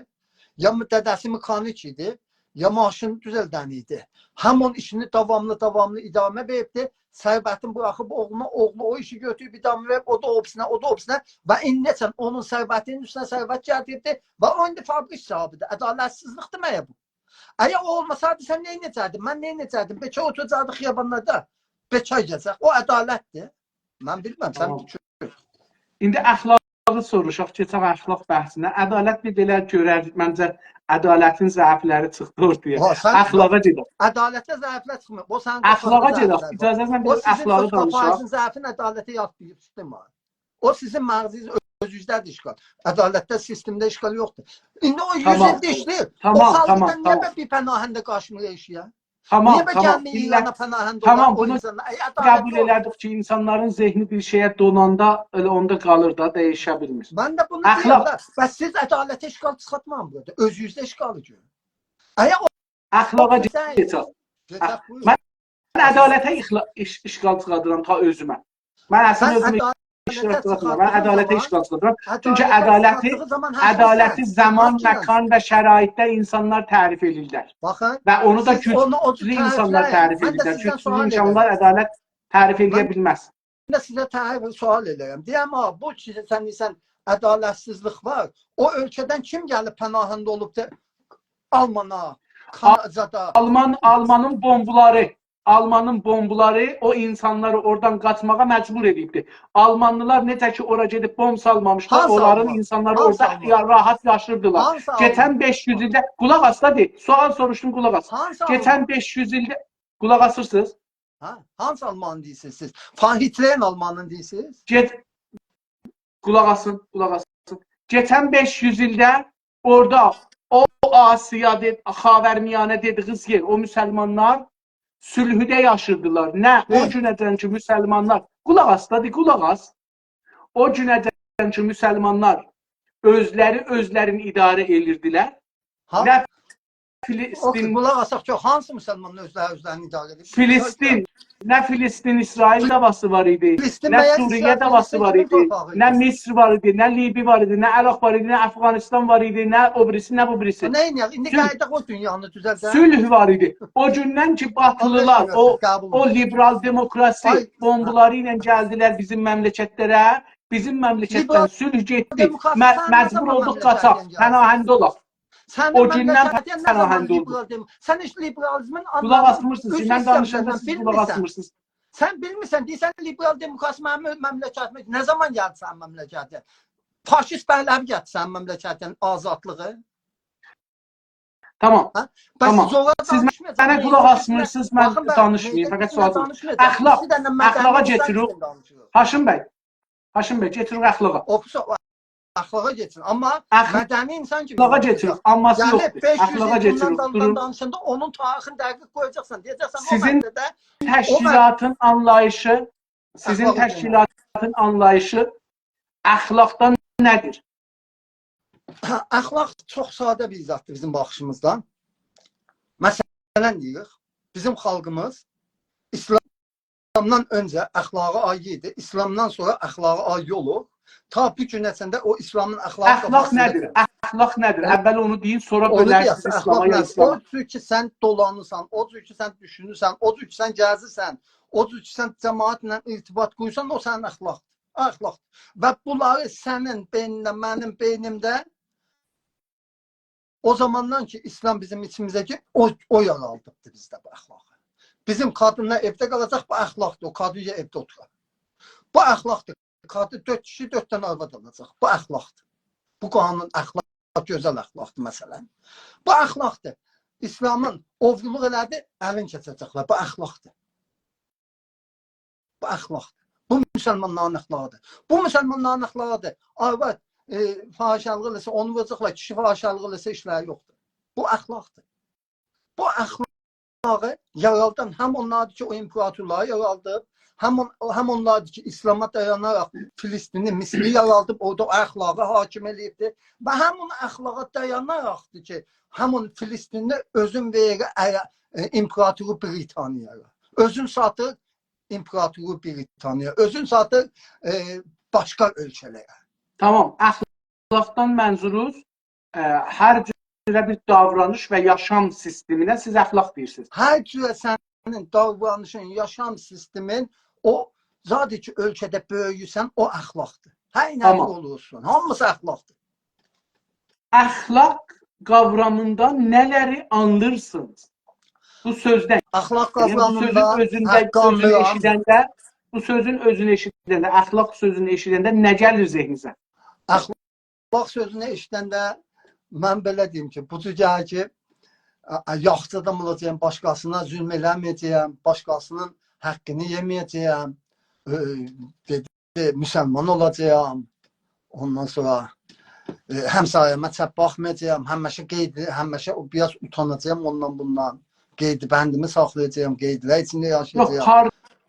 یا م-، دده‌سی مکانیک ایدی، یا ماشین دوزلدن ایدی. همین ایشینی داواملی، داواملی ادامه وئریبدی. ثروتین بوراخیب اوغلونا، اوغلو او ایشی گؤتوروب ادامه وئریب، او دا او بیریسینه، او دا او بیریسینه. و ایندیه‌جن اونون ثروتینین اوستونه ثروت گتیریبدی و او ایندی فابریک صاحیبیدیر. عدالتسیزلیکدیر مگر بو؟ اگر او اولماسایدی، سن نه ائده‌جکدین؟ من نه ائده‌جکدیم؟ بیکار اوتوراجاقدی خیابانلاردا. بیکار گزک. او عدالتدیر؟ من بیلمیرم، سن دوشون. تامام. ایندی اخلاقی سوروشاق، کئچک اخلاق بحثینه. عدالت بیر بئله گؤرر، منجه عدالتین ضعفلری چیخدی اورتایا. ها، سن اخلاقا گئدک. عدالتده ضعفلر چیخمیر. او سنین اخلاقا گئدک. اجازه‌نن بیر اخلاقی دانیشاق. او سیزین سوسیوپاتیزم ضعفین عدالته یاتماییب، سیستم وار. او سیزین مغزینیز اؤزونوزده‌دیر اشکال. عدالتده، سیستمده اشکال یوخدور. ایندی او یوز ایلده ایشله‌ییر. تامام، تامام، تامام. او خالقدان نییه بیر پناهنده قاچمیر ائشییه؟ تامام، تامام. نییه بیر گلمیر ایرانا پناهنده اولار او اینسانلار؟ ای، عدالت یوخ. تامام، بونو قبول ائله‌دیک کی، اینسانلارین ذهنی بیر شئیه دوناندا ائله اوندا قالیر دا، دییشه بیلمیر. من ده بونو دئییرم دا، بس سیز عدالته اشکال چیخارتمایین بورادا. اؤزونوزده اشکالی گؤرون. اگر او اخلاقا گئدک. گئدک، بویورون. من عدالته اخلا-، اش-، اشکال چیخاردیرام تا اؤزومه. من اصلینده اؤزومه اشکال چیخارتمیرام. من عدالته اشکال چیخاردیرام. چونکی عدالتی، عدالتی زامان، مکان و شرایطده اینسانلار تعریف ائدیرلر. باخین، و اونو دا سیز اونو او جور گوجلو اینسانلار تعریف ائدیرلر. گوجسوز اینسانلار عدالت تعریف ائلیه بیلمز. من ده سیزه تعریف، سؤال ائله‌ییرم. دئییرم، ها، بو کی، سن دئییرسن، عدالتسیزلیک وار. او اؤلکه‌دن کیم گلیب پناهنده اولوب دا آلمانا، کانادادا؟ آلمان، آلمانین بومبولاری، آلمانین بومبولاری او اینسانلاری اورادان قاچماغا مجبور ائدیبدی. آلمانلیلار نئجه کی، اورا گئدیب بومب سالمامیشلار، اونلارین اینسانلاری اورادا یا-، راحت یاشیردیلار. هانسی آلمان؟ هانسی آلمان؟ کئچن بئش یوز ایلده، قولاق آس دا دئییر، سؤال سوروشدوم، قولاق آس. هانسی آلمان؟ کئچن بئش یوز ایلده، قولاق آسیرسینیز؟ هه؟ هانسی آلمانی دئییرسینیز سیز؟ فا-، هیتلرین آلمانینی دئییرسینیز؟ گئت، قولاق آسین، قولاق آسین. کئچن بئش یوز ایلده اورادا او آسیا دئ-، خاورمیانه دئدیگینیز یئر، او مسلمانلار صلحده یاشیردیلار. نه، او گونه‌جن کی، مسلمانلار، قولاق آس دا، دئ، قولاق آس. او گونه‌جن کی، مسلمانلار اؤزلری اؤزلرینی اداره ائدیردیلر. ها؟ نه فلسطین، قولاق آساق، چوخ، هانسی مسلمانلار اؤزلری اؤزلرینی اداره ائدیر؟ فلسطین، نه فلسطین، اسرائیل داعواسی وار ایدی، نه سوریه داعواسی وار ایدی، نه مصر وار ایدی، نه لیبی وار ایدی، نه عراق وار ایدی، نه افغانستان وار ایدی، نه او بیریسی، نه بو بیریسی. نه ائدک؟ ایندی قاییداق او دونیانی دوزلدک. صلح وار ایدی. او گوندن کی، باتیلیلار، او، او لیبرال دموکراسی بومبولاری ایله گلدیلر بیزیم مملکتلره، بیزیم مملکتدن صلح گئتدی. مجبور اولدوق قاچاق، پناهنده اولاق. سنین مملکتین نه زامان لیبرال دمو-، سن هئچ لیبرالیزمین آنلامینی، قولاق آسمیرسینیز، من دانیشاندا سیز قولاق آسمیرسینیز. سن بیلمیرسن، دئییرسن لیبرال دموکراسی منیم مملکتیمه. نه زامان گلدی سنین مملکتین؟ فاشیست پهلوی گتیرسن مملکتین آزادلیغی؟ تامام، تامام. سیز منه قولاق آسمیرسینیز، من دانیشماییم، فقط سؤال سوروشورام. اخلاق، اخلاقا کئچیریک. هاشم بی، هاشم بی، کئچیریک اخلاقا. اخلاقا کئچین، آمما مدنی اینسان کیمی دانیشین. اخلاقا کئچیریک، آمماسی یوخدور. اخلاقا کئچیریک، دورون. دانیشاندا اونون تاریخینی دقیق قویاجاقسان، دئیه‌جکسن، او مدده، او مد- تشکیلاتین آنلاییشی، سیزین تشکیلاتین آنلاییشی اخلاقدان نه‌دیر؟ اخلاق چوخ ساده بیر زاددیر بیزیم باخیشیمیزدان. مثلا دئییریک، بیزیم خالقیمیز ایسلامدان اؤنجه اخلاقی آیری ایدی، ایسلامدان سونرا اخلاقی آیری اولور. تا بو گونه‌جن ده او ایسلامین اخلاقی... اخلاق نه‌دیر؟ اخلاق نه‌دیر؟ اول اونو دئیین، سونرا بؤلرسینیز ایسلاما یا ایسلاما. او جور کی سن دولانیرسان، او جور کی سن دوشونورسن، او جور کی سن گزیرسن، او جور کی سن جماعتله ارتباط قورورسان، او سنین اخلاقدیر. اخلاقدیر. و بونلاری سنین بئینینده، منیم بئینیمده او زاماندان کی ایسلام بیزیم ایچیمیزه گیریب، او، او یارادیبدی بیزده بو اخلاقی. بیزیم قادینلار ائوده قالاجاق، بو اخلاقدیر. او قادین یا ائوده اوتورار. بو اخلاقدیر. قادین دؤرد کیشی، دؤرد دنه آرواد آلاجاق. بو اخلاقدیر. بو قانون اخلاق، گؤزل اخلاقدیر مثلا. بو اخلاقدیر. ایسلامین اوغرولوق ائله‌دی، الین کسه‌جکلر. بو اخلاقدیر. بو اخلاقدیر. بو مسلمانلارین اخلاقیدیر. بو مسلمانلارین اخلاقیدیر. آرواد، ائ، فاحشه‌لیک ائله‌سه، اونو ووراجاقلار، کیشی فاحشه‌لیک ائله‌سه، ایشلری یوخدور. بو اخلاقدیر. بو اخلاقی یارادان هم اونلاردیر کی، او امپراتورلاری یارادیب، هم اون-، هم اونلاردیر کی، ایسلاما دایاناراق فلسطینی، مصری یارادیب، اورادا او اخلاقی حاکم ائله‌ییبدیر. و همین اخلاقا دایاناراقدیر کی، همین فلسطینی اؤزون وئریر عر-، ائ، امپراتورو بریتانیایا. اؤزون ساتیر امپراتورو بریتانیایا. اؤزون ساتیر، ائ، باشقا اؤلکه‌لره. تامام. اخلاقدان منظوروز، ائ، هر جوره بیر داورانیش و یاشام سیستمینه سیز اخلاق دئییرسینیز. هر جوره سنین داورانیشین، یاشام سیستمین، او زادی کی اؤلکه‌ده بؤیویورسن، او اخلاقدیر. هر نه... تامام. اولورسون، هامیسی اخلاقدیر. اخلاق قاورامیندا نه‌لری آنلیرسینیز؟ بو سؤزدن، اخلاق قاورامیندا، یعنی بو سؤزون اؤزونده، سؤزونو ائشیدنده، بو سؤزون اؤزونو ائشیدنده، اخلاق سؤزونو ائشیدنده نه گلیر ذهنینیزه؟ اخلاق سؤزونو ائشیدنده من بئله دئییم کی، بو جور گلیر کی، ا، ا، یاخشی آدام اولاجاغام، باشقاسینا ظلم ائله‌مه‌یه‌جه‌یم، باشقاسینین حاققینی یئمه‌یه‌جه‌یم، ائ، دئدی، مسلمان اولاجاغام. اوندان سونرا، ائ، همسایه‌مه چپ باخمایاجاغام، همیشه قئید، همیشه او بیر آز اوتاناجاغام اوندان بوندان. قئیدی بندیمی ساخلایاجاغام، قئیدلر ایچینده یاشایاجاغام. یوخ،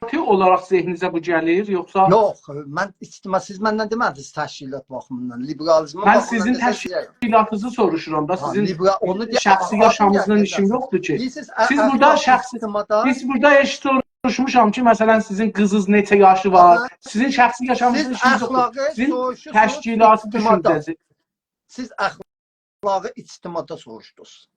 پارتی اولاراق ذهنینیزه بو گلیر، یوخسا؟ یوخ، من اجتماع، سیز مندن دئمه‌دینیز تشکیلات باخیمیندان، لیبرالیزمین باخیمیندان نئجه دئیه‌رم؟ من سیزین تشکیلاتینیزی سوروشورام دا، ها، سیزین لیبرا-، اونو دئیه-، شخصی آخی یاشامینیزلا ایشیم یوخدور کی. دئییرسینیز، ا-، سیز بورادا آخی شخصی، اجتماعدا، سیز بورادا هئچ سوروشموشام کی، مثلا، سیزین قیزینیز نئچه یاشی وار، آها، سیزین شخصی یاشامینیزلا ایشیم یوخدور. سیز اخلاقی سوروشورسونوز اجتماعدا. سیزین تشکیلاتی دوشونجه‌سی. سیز اخلاقی اجتماعدا سوروشدونوز.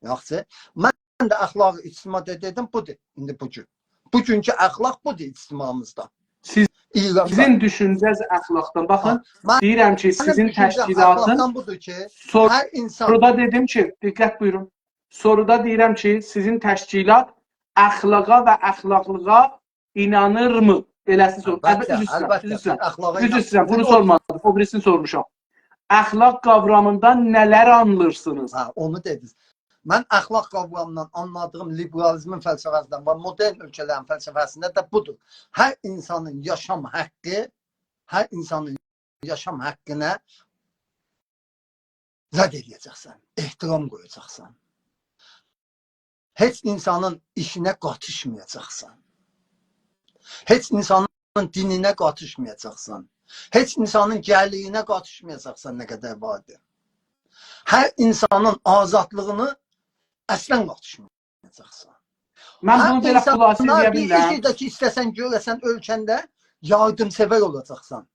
یاخشی. من ده اخلاقی اجتماعدا دئدیم، بودور. ایندی بو گون. بوگونکو اخلاق بودور اجتماعیمیزدا. سیز، ایراندا. سیزین دوشونجه‌ز اخلاقدان. باخین، ها، من، دئییرم کی، منیم سیزین دوشونجه‌م تشکیلاتین اخلاقدان بودور کی، سور-، هر اینسان... سورودا دئدیم کی، دقت بویورون. سورودا دئییرم کی، سیزین تشکیلات اخلاقا و اخلاقلیغا اینانیرمی؟ بئله‌سی سور-، البته، عذر ایسته‌ییرم، البته، عذر ایسته‌ییرم. اخلاقا عذر ایسته‌ییرم، بونو سورمادیم. او بیریسینی سورموشام. اخلاق قاورامیندا نه‌لر آنلیرسینیز؟ ها، اونو دئدینیز. من اخلاق قاورامیندان آنلادیغیم لیبرالیزمین فلسفه‌سیندن و مدرن اؤلکه‌لرین فلسفه‌سینده ده بودور. هر اینسانین یاشام حاققی، هر اینسانین یاشام حاققینا رد ائله‌یه‌جکسن، احترام قویاجاقسان. هئچ اینسانین ایشینه قاتیشمایاجاقسان. هئچ اینسانین دینینه قاتیشمایاجاقسان. هئچ اینسانین گلیرینه قاتیشمایاجاقسان، نه قدر واردی. هر اینسانین آزادلیغینی اصلا قاتیشمایاجاقسان. من بونو بئله خلاصه ائله‌یه بیلرم. هر اینسانا بیر ایش ائده کی، ایسته‌سن گؤره‌سن اؤلکه‌نده، یاردیم‌سئور اولاجاقسان.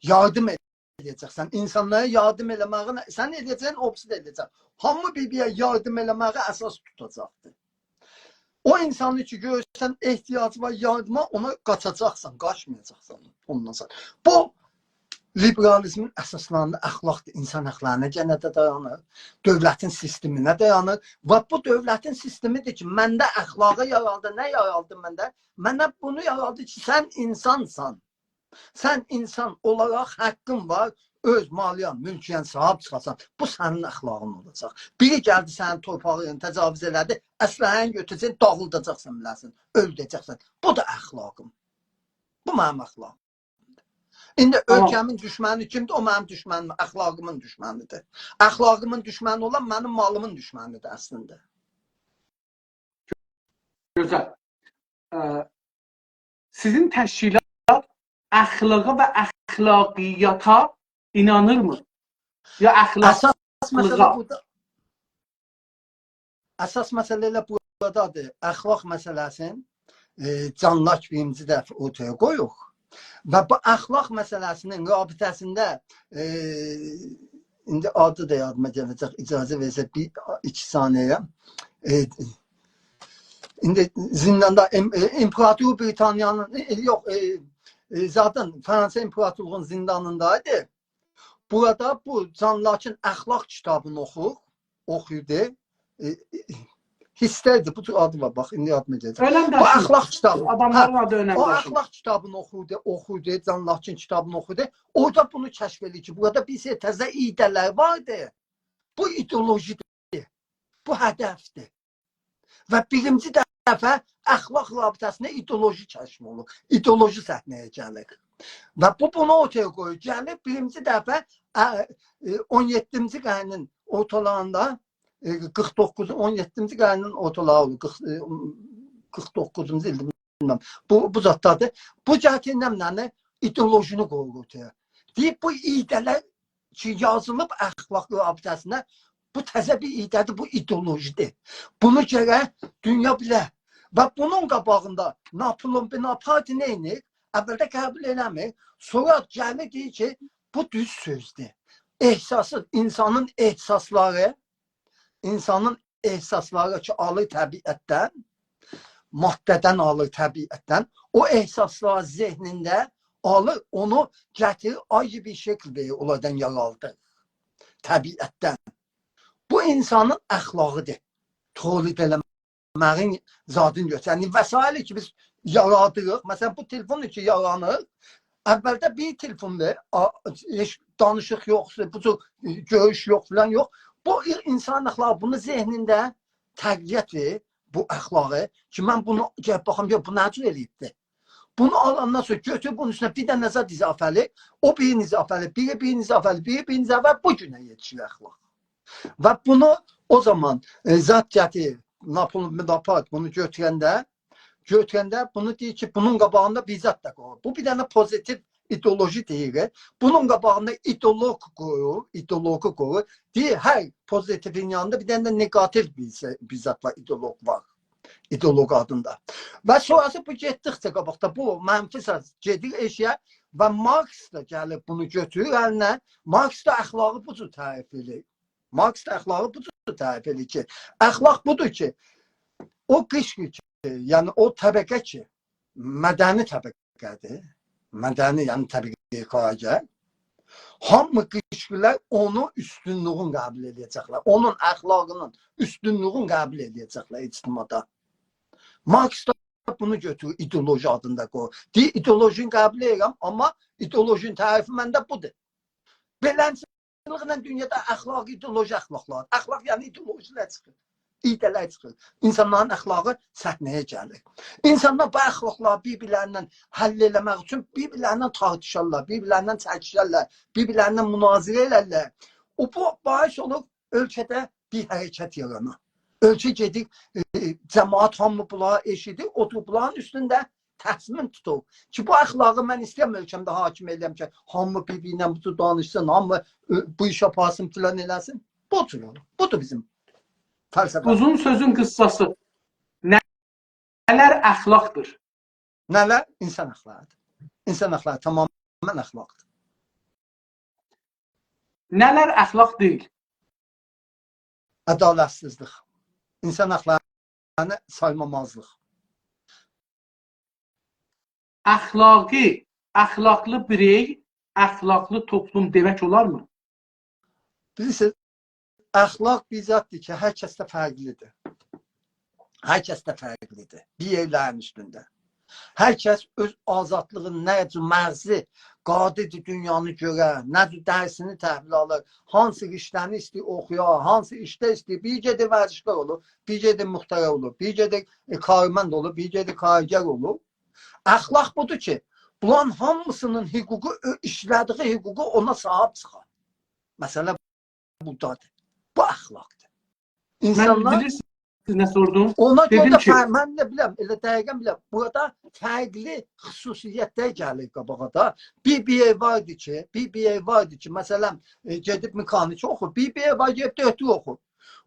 یاردیم ائله‌یه‌جکسن. اینسانلارا یاردیم ائله‌مه‌یی، سن ائله‌یه‌جکسن، او بیریسی ده ائله‌یه‌جک. هامی بیر-بیره یاردیم ائله‌مه‌یی اساس توتاجاقدیر. او اینسانی کی، گؤرورسن احتیاجی وار یاردیما، اونا قاچاجاقسان، قاچمایاجاقسان اوندان سونرا. بو لیبرالیزمین اساسلاریندا اخلاقدیر، اینسان حاقلارینا گئنه ده دایانیر، دؤولتین سیستمینه دایانیر. و بو دؤولتین سیستمیدیر کی، منده اخلاقی یارالدی. نه یارالدی منده؟ منده بونو یارالدی کی، سن اینسانسان. سن اینسان اولاراق حاققین وار، اؤز مالیان، مولکویه صاحیب چیخاسان. بو سنین اخلاقین اولاجاق. بیری گلدی سنین تورپاغینا تجاوز ائله‌دی، اسلحه‌نی گؤتوره‌جکسن، داغیلداجاقسان بیله‌سین، اؤلده‌جکسن. بو دا اخلاقیم. بو منیم اخلاقیم. ایندی... تامام. اؤلکه‌مین دوشمنی کیمدیر؟ او منیم دوشمنیم، اخلاقیمین دوشمنیدیر. اخلاقیمین دوشمنی اولان منیم مالیمین دوشمنیدیر اصلینده. گؤزل. ا، سیزین تشکیلات اخلاقا و اخلاقیاتا اینانیرمی؟ یا اخلاق؟ اساس مسئله بورادا، اساس مسئله ائله بورادادیر. اخلاق مسئله‌سین، ائ، جان لاک بیرینجی دفعه اورتایا قویوروق. و بو اخلاق مسئله‌سینین رابطه‌سینده، ائ، ایندی آدی دا یادیما گله‌جک، اجازه وئرسه بیر ایکی ثانیه. ائ، ایندی زینداندا ام-، ائ، امپراتور بریتانیانین، ائ، یوخ، ائ، ائ، زادین فرانسه امپراتورلوغونون زیندانیندایدی. بورادا بو جان لاکین اخلاق کیتابینی اوخور، اوخویوردو. ائ، ائ، هیستردی، بو جور آدی وار، باخ، ایندی یادیما گله‌جک. اؤلن بو داشین. اخلاق کیتابی. آداملارین هه، آدی اؤلن او داشین. اخلاق کیتابینی اوخوردو، اوخوردو، جان لاکین کیتابینی اوخوردو. اورادا بونو کشف ائله‌ییر کی، بورادا بیر سری تزه ایده‌لر واردی. بو ایدئولوژی‌دیر، بو هدفدیر. و بیرینجی دفعه اخلاق رابطه‌سینده ایدئولوژی کشف اولور. ایدئولوژی صحنه‌یه گلیر. و بو بونو اورتایا قویور. گلیر بیرینجی دفعه، ا، ائ، اون یئددینجی قرنین اورتالاریندا، ائ، قیرخ دوققوز، اون یئددینجی قرنین اورتالاری اولور. قیرخ، ائ، قیرخ دوققوزونجو ایلده بیلمم. بو، بو زاددادیر. بو گتیریر نمنه‌نی؟ ایدئولوژینی قویور اورتایا. دئییر، بو ایده‌لر کی، یازیلیب اخلاق رابطه‌سینده، بو تزه بیر ایده‌دیر، بو ایدئولوژی‌دیر. بونو گرک دونیا بیله. و بونون قاباغیندا ناپلئون بوناپارت نه ائدیر؟ اولده قبول ائله‌میر. سونرا گلیر دئییر کی، بو دوز سؤزدور. احساسی، اینسانین احساسلاری، اینسانین احساسلاری کی، آلیر طبیعتدن، ماده‌دن آلیر طبیعتدن، او احساسلار ذهنینده آلیر، اونو گتیریر، آیری بیر شکیل وئریر، اونلاردان یارادیر طبیعتدن. بو اینسانین اخلاقی‌دیر. تولید ائله‌مه‌یین زادین گؤتورور. یعنی، وسایلی کی، بیز یارادیریق، مثلا، بو تلفون کی، یارانیر، اولده بیر تلفوندور، آ، هئچ دانیشیق یوخدور، بو جور، ائ، گؤروش یوخ، فلان یوخ. بو ای-، اینسان اخلاقی، بونو ذهنینده تقویت وئریر، بو اخلاقی کی، من بونو گلیب باخام، گؤر، بو نه جور ائله‌ییبدی. بونو آلاندان سونرا گؤتور بونون اوستونه بیر دنه زاد اضافه‌لی، او بیرینی اضافه‌لی، بیری بیرینی اضافه‌لی، بیری بیرینی اضافه‌لی، بو گونه یئتیشیر اخلاق. و بونو او زامان، ائ، زاد گتیریر، ناپلئون بوناپارت بونو گؤتورنده، گؤتورنده بونو دئییر کی، بونون قاباغیندا بیر زاد دا قویور. بو بیر دنه پوزیتیو ایدئولوژی دئییر. بونون قاباغیندا ایدئولوق قویور، ایدئولوقو قویور. دئییر، هر پوزیتیوین یانیندا بیر دنه ده نگاتیو بیر شئی، بیر زاد وار، ایدئولوق وار. ایدئولوق آدیندا. و سونراسی بو گئتدیکجه قاباقدا بو منفی ساز گئدیر ائشییه و مارکس دا گلیب بونو گؤتورور الینه. مارکس دا اخلاقی بو جور تعریف ائدیر. مارکس دا اخلاقی بو جور تعریف ائدیر کی، اخلاق بودور کی، او قشر کی، یعنی او طبقه کی، مدنی طبقه‌دیر، مدنی، یعنی طبقه‌ی کارگر، هامی قشرلر اونون اوستونلویون قبول ائله‌یه‌جکلر، اونون اخلاقینین اوستونلویون قبول ائله‌یه‌جکلر اجتماعدا. مارکس دا بونو گؤتورور، ایدئولوژی آدیندا قویور. دئییر، ایدئولوژینی قبول ائدیرم، آمما ایدئولوژینین تعریفی منده بودور. بئلنجه دونیادا اخلاقی، ایدئولوژی اخلاقلار. اخلاق، یعنی ایدئولوژی‌لر چیخیر. ایده‌لر چیخیر. اینسانلارین اخلاقی صحنه‌یه گلیر. اینسانلار بو اخلاقلاری بیر-بیرلریندن حل ائله‌مک اوچون بیر-بیرلریندن تارتیشارلار، بیر-بیرلریندن چکیشرلر، بیر-بیرلریندن مناظره ائلرلر. او، بو باعث اولور اؤلکه‌ده بیر حرکت یارانا. اؤلکه گئدیر، ائ، جماعت هامی بونلاری ائشیدیر، اوتوروب بونلارین اوستونده تصمیم توتور کی، بو اخلاقی من ایسته‌ییرم اؤلکه‌مده حاکم ائله‌یم کی، هامی بیر-بیرینن بو جور دانیشسین، هامی، ائ، بو ایشی آپارسین، فلان ائله‌سین. بو جور اولور. بودور بیزیم فلسفه. اوزون سؤزون قیسساسی، نه، نه‌لر اخلاقدیر؟ نه‌لر؟ اینسان اخلاقی‌دیر. اینسان اخلاقی تمامیله اخلاقدیر. نه‌لر اخلاق دئییل؟ عدالتسیزلیک، اینسان حاقلارینی سایمامازلیق. اخلاقی، اخلاقلی بیرئی، اخلاقلی توپلوم دئمک اولارمی؟ بیلیرسینیز، اخلاق بیر زاددیر کی، هر کسده فرقلیدیر. هر کسده فرقلیدیر. بیر یئرلرین اوستونده. هر کس اؤز آزادلیغینی، نه جور مغزی قادردیر دونیانی گؤره، نه جور درسینی تحویل آلیر، هانسی رشته‌نی ایسته‌ییر اوخویا، هانسی ایشده ایسته‌ییر. بیر گئدیر ورزشکار اولور، بیر گئدیر مخترع اولور، بیر گئدیر، ائ، کارمند اولور، بیر گئدیر کارگر اولور. اخلاق بودور کی، بونلارین هامیسینین حقوقو، اؤ-، ایشله‌دیگی حقوقو اونا صاحیب چیخار. مسئله بورادادیر. بو اخلاقدیر. اینسانلار، من بیلیرسین، سیزینه سوردوم. اونا گؤره دئدیم ده کی فر-، من ده بیلم، ائله دقیقاً بیلم. بورادا فرقلی خصوصیت‌لر گلیر قاباغا دا. بی بی ائی وار ایدی کی، بی بی ائی وار ایدی کی، مثلاً، ائ، گئدیب مکانیکی اوخور. بی بی ائی وار، گئدیب دؤکتور اوخور.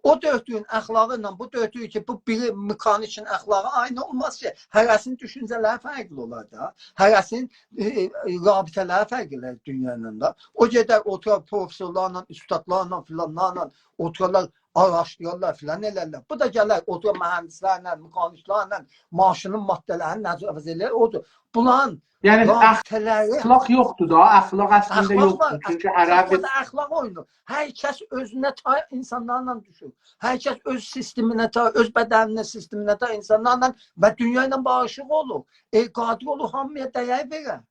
او دؤکتورون اخلاقی ایله بو دؤکتور کی، بو بیری مکانیکین اخلاقی عینی اولماز کی. هره‌سینین دوشونجه‌لری فرقلی اولار دا. هره‌سینین، ائ، ائ، رابطه‌لری فرقلی اولار دونیا ایله ده. او گئدر اوتورار پروفسورلارلا، اوستادلارلا، فلانلارلا اوتورارلار، آراشدیرارلار فلان ائلرلر. بو دا گلر اوتورار مهندس‌لرله، مکانیک‌لرله، ماشینین ماده‌لرینی نئجه عوض ائلر، اودور. بونلارین یعنی رابطه‌لری اخلاق یوخدور دا، اخلاق اصلینده اخلاق وار، یوخدور. چونکی اخلاق، هره اخلاق بیر وار دا، اخلاق اویونو. هر کس اؤزونه تای اینسانلارلا دوشور. هر کس اؤز سیستمینه تای، اؤز بدنینه، سیستمینه تای اینسانلارلا و دونیا ایله باریشیق اولور. ائ، قادر اولور هامییا دَیر وئره.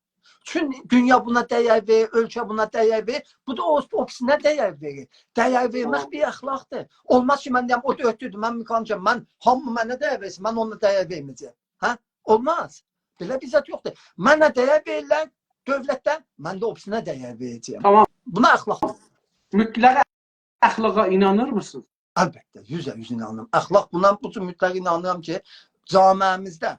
چون دونیا بونا دَیر وئریر، اؤلکه بونا دَیر وئریر، بو دا او، او بیریسینه دَیر وئریر. دَیر وئرمک بیر اخلاقدیر. اولماز کی، من دئیم، او دؤکتوردور، من مکانیکم، من هامی منه دَیر وئرسین، من اونا دَیر وئرمه‌یه‌جم. هه؟ اولماز. بئله بیر زاد یوخدور. منه دَیر وئریرلر دؤولتده، من ده او بیریسینه دَیر وئره‌جه‌یم. تامام. بونا اخلاق. مطلق اخلاقا اینانیرمیسینیز؟ البته، یوزه یوز اینانیرام. اخلاق بونا بو جور مطلق اینانیرام کی، جامعه‌میزده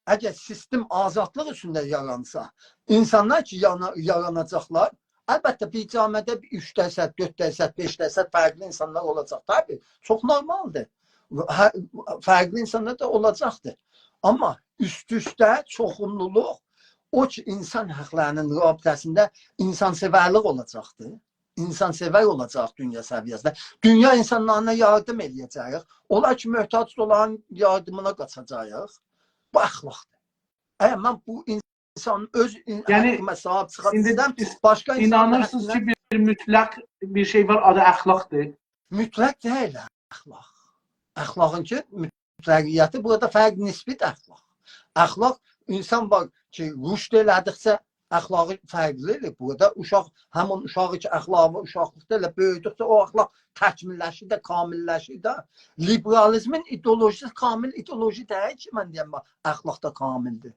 اگر سیستم آزادلیق اوستونده یارانسا، اینسانلار کی، یانا-، یاراناجاقلار، البته بیر جامعه‌ده بیر اوچ درصد، دؤرد درصد، بئش درصد فرقلی اینسانلار اولاجاق. طبیعی، چوخ نورمالدیر. هه، فرقلی اینسانلار دا اولاجاقدیر. آمما اوست-اوسته چوخونلولوق او کی، اینسان حاقلارینین رابطه‌سینده اینسان‌سئورلیک اولاجاقدیر. اینسان‌سئور اولاجاق دونیا سویه‌سینده. دونیا اینسانلارینا یاردیم ائله‌یه‌جه‌ییک. اونلار کی، محتاج اولارین یاردیمینا قاچاجاغیق. بو اخلاقدیر. اگر من بو اینسانین اؤز این-، یعنی، حاققیما صاحیب چیخا ایندی بیلسم، سیز باشقا اینسانین اینانیرسینیز کی، حاققینا بیر مطلق بیر شئی وار، آدی اخلاقدیر؟ مطلق دئییل اخلاق. اخلاقین کی، مطلقیتی، بورادا فرق نسبی‌دیر اخلاق. اخلاق، اینسان وار کی، رشد ائله‌دیکجه اخلاقی فرقلی ائله‌ییر. بورادا اوشاق، همین اوشاغی کی، اخلاقی اوشاقلیقدا ائله بؤیودوکجه او اخلاق تکمیل‌لشیر ده، کامل‌لشیر ده. لیبرالیزمین ایدئولوژیسی کامل ایدئولوژی دئییل کی، من دئیم، باخ، اخلاق دا کاملدیر.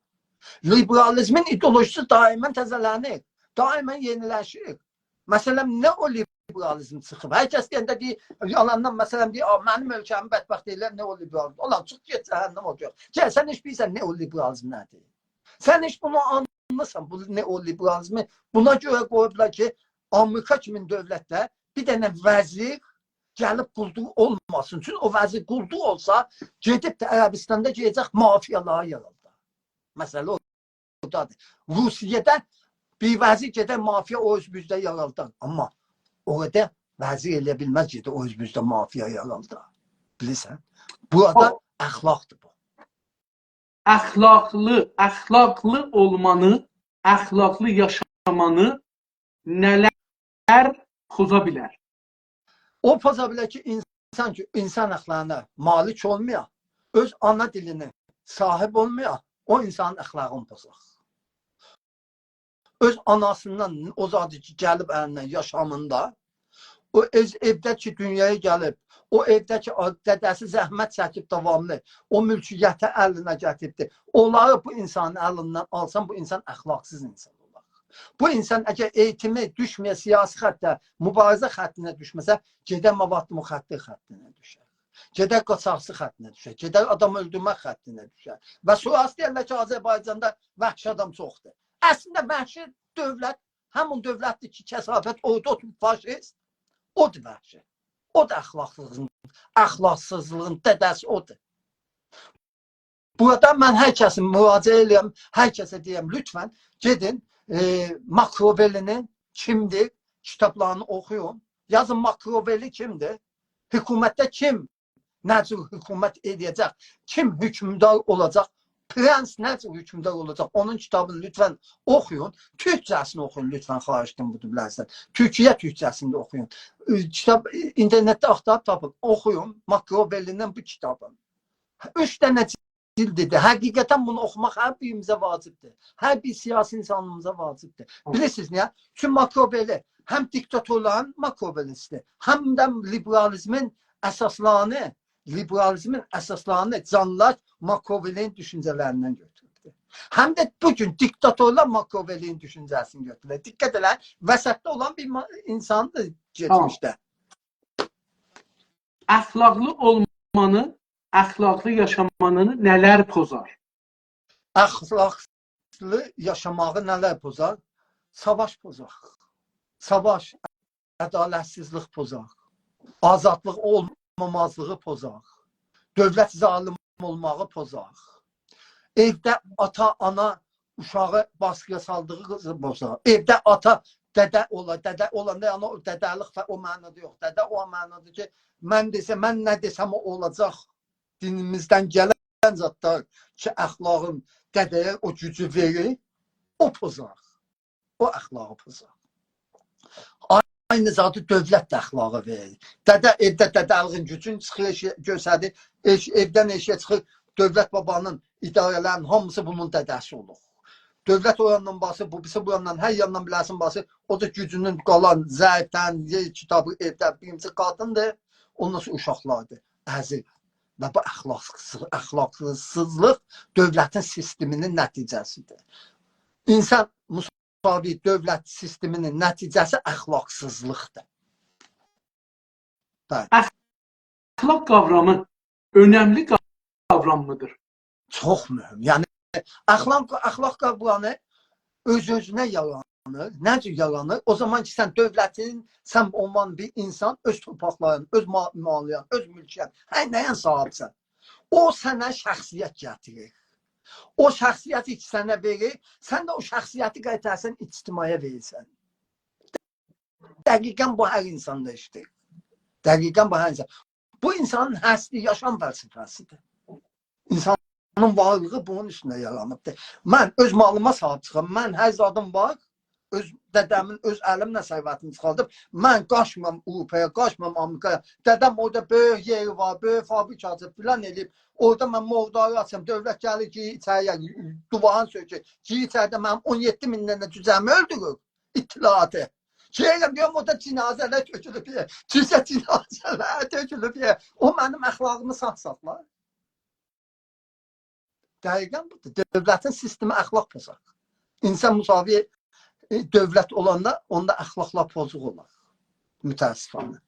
لیبرالیزمین ایدئولوژیسی دائماً تزه‌لنیر، دائماً یئنی‌لشیر. مثلاً، نئولیبرالیزم چیخیب. هر کس دئینده دئییر، یالاندان، مثلاً، دئییر، «آ، منیم اؤلکه‌می بدبخت ائله‌ین نئولیبرالیزم.» اولان، چیخ گئت جهنم اوجاغا. گل، سن هئچ بیلیرسن نئولیبرالیزم نه‌دیر؟ سن هئچ بونو آنلیسان، بو نئولیبرالیزمی؟ بونا گؤره قویوبلار کی، آمریکا کیمی دؤولتده بیر دنه وزیر گلیب قولدور اولماسین. چونکی او وزیر قولدور اولسا، گئدیب ده عربستاندا گئده‌جک مافیالاری یارالدار. مسئله اورادادیر. روسیه‌ده بیر وزیر گئدر مافیا او اوزبوزده یارالدار. آمما اورادا وزیر ائلیه بیلمز گئده او اوزبوزده مافیا یارالدار. بیلیرسن؟ بورادا او اخلاقدیر بو. اخلاقلی، اخلاقلی اولمانی، اخلاقلی یاشامانی نه‌لر پوزا بیلر؟ او پوزا بیلر کی، اینسان کی، اینسان حاقلارینا مالیک اولمایا، اؤز آنا دیلینه صاحیب اولمایا، او اینسانین اخلاقینی پوزار. اؤز آناسیندان او زادی کی، گلیب الیندن یاشامیندا، او اؤز ائوده کی، دونیایا گلیب، او ائوده کی، آ-، دده‌سی زحمت چکیب داواملی، او ملکیتی الینه گتیریبدیر. اونلاری بو اینسانین الیندن آلسان، بو اینسان اخلاقسیز اینسان اولار. بو اینسان اگر ائییتیمی دوشمه‌یه سیاسی خطه، موباریزه خطینه دوشمه‌سه، گئدر مواد مخدر خطینه دوشر. گئدر قاچاقچی خطینه دوشر. گئدر آدام اؤلدورمک خطینه دوشر. و سونراسی دئیرلر کی، آذربایجاندا وحشی آدام چوخدور. اصلینده وحشی دؤولت همین دؤولتدیر کی، کثافت اورادا اوتوروب فاشیست. اودور وحشی. او دا اخلاقسیزلیغین، اخلاقسیزلیغین دده‌سی اودور. بورادا من هر کسی مراجعه ائلیرم، هر کسه دئییرم، لطفاً گئدین، ائ، ماکیاوللی‌نین کیمدیر کیتابلارینی اوخویون. یازین ماکیاوللی کیمدیر؟ حکومتده کیم نه جور حکومت ائده‌جک، کیم حکمدار اولاجاق، پرنس نه جور حکمدار اولاجاق، اونون کیتابینی لطفاً اوخویون. تورکجه‌سینی اوخویون، لطفاً، خواهش ائدیرم، بو دوبلجده. تورکیه تورکجه‌سینده اوخویون. ائ، کیتاب، ائ، اینترنتده آختاریب تاپین، اوخویون. ماکیاوللی‌نین بو کیتابین اوچ دنه جیلدیدیر. حقیقتاً بونو اوخوماق هر بیریمیزه واجبدیر. هر بیر سیاسی اینسانیمیزا واجبدیر. بیلیرسینیز نییه؟ چونکی ماکیاوللی هم دیکتاتورلارین ماکیاوللی‌سیدیر، هم ده لیبرالیزمین اساسلارینی، لیبرالیزمین اساسلارینی جان لاک ماکیاوللی‌نین دوشونجه‌لریندن گؤتوروبدور. هم ده بو گون دیکتاتورلار ماکیاوللی‌نین دوشونجه‌سینی گؤتورورلر. دقت ائله، وسطده اولان بیر ما-، اینساندیر کئچمیشده. اخلاقلی اولمانی اخلاقلی یاشامانی نه‌لر پوزار؟ اخلاقلی یاشاماغی نه‌لر پوزار؟ ساواش پوزار. ساواش، عدالتسیزلیک پوزار. آزادلیق اولمامازلیغی پوزار. دؤولت ظالیم اولماغی پوزار. ائوده آتا، آنا اوشاغی باسقی‌یا سالدیغی قیزی پوزار. ائوده آتا دده اولا، دده اولاندا، یعنی او دده‌لیک فه-، او معنادا یوخ. دده او معنادا کی، من دئسه، من نه دئسم او اولاجاق. دینیمیزدن گلن زادلار کی، اخلاقین دده‌یه او گوجو وئریر، او پوزار. او اخلاقی پوزار. عینی زادی دؤولت ده اخلاقی وئریر. دده ائوده دده‌لیگین گوجون چیخیر، ائشییه گؤستریر. ائش-، ائودن ائشییه چیخیر، دؤولت بابانین، اداره‌لرین هامیسی بونون دده‌سی اولور. دؤولت او یاندان باسیر، بو بیریسی بو یاندان، هر یاندان بیله‌سین باسیر. او دا گوجونون قالان، ضعیفتن، یئر کیتابی ائوده، بیرینجی قادیندیر، اوندان سونرا اوشاقلاردیر. ازیر. و بو اخلاقسیز-، اخلاقسیزلیق دؤولتین سیستمینین نتیجه‌سیدیر. اینسان، مساوی دؤولت سیستمینین نتیجه‌سی اخلاقسیزلیقدیر. بلی. اخلاق قاورامی اؤنملی قاورام میدیر؟ چوخ مهم. یعنی، اخلاق، اخلاق قاورامی اؤز-اؤزونه یارانیر. نه جور یارانیر؟ او زامان کی، سن دؤولتین، سن اولان بیر اینسان، اؤز تورپاقلارین، اؤز ما-، مالین، اؤز مولکون، هر نه‌ین صاحیبسن. او سنه شخصیت گتیریر. او شخصیتی کی، سنه وئریر، سن ده او شخصیتی قایتارسان، اجتماعا وئریرسن. دقیقاً بو هر اینساندا ایشله‌ییر. دقیقاً بو هر اینسان. بو اینسانین هستی، یاشام فلسفه‌سیدیر. اینسانین وارلیغی بونون اوستونده یارانیبدیر. من اؤز مالیما صاحیب چیخام. من هر زادیم وار. اؤز دده‌مین، اؤز الیمله ثروتینی چیخاردیب. من قاچمام آوروپایا، قاچمام آمریکایا. دده‌م اورادا بؤیوک یئری وار، بؤیوک فابریکاسی آچیب، فلان ائله‌ییب. اورادا من مرداری آچام، دؤولت گلیر کی، ایچری‌یه، دووارین سؤکور. کی، ایچریده منیم اون یئددی مین دنه جوجه‌می اؤلدورور. اطلاعاتی. شئیلم دئییرم، اورادا جنازه‌لر تؤکولوب یئره. جوجه جنازه‌لر تؤکولوب یئره. او منیم اخلاقیمی ساغ ساخلار. دقیقاً بودور. دؤولتین سیستمی اخلاق پوزار. اینسان مساوی، ائ، دؤولت اولاندا اوندا اخلاقلار پوزوق اولار. متأسفانه.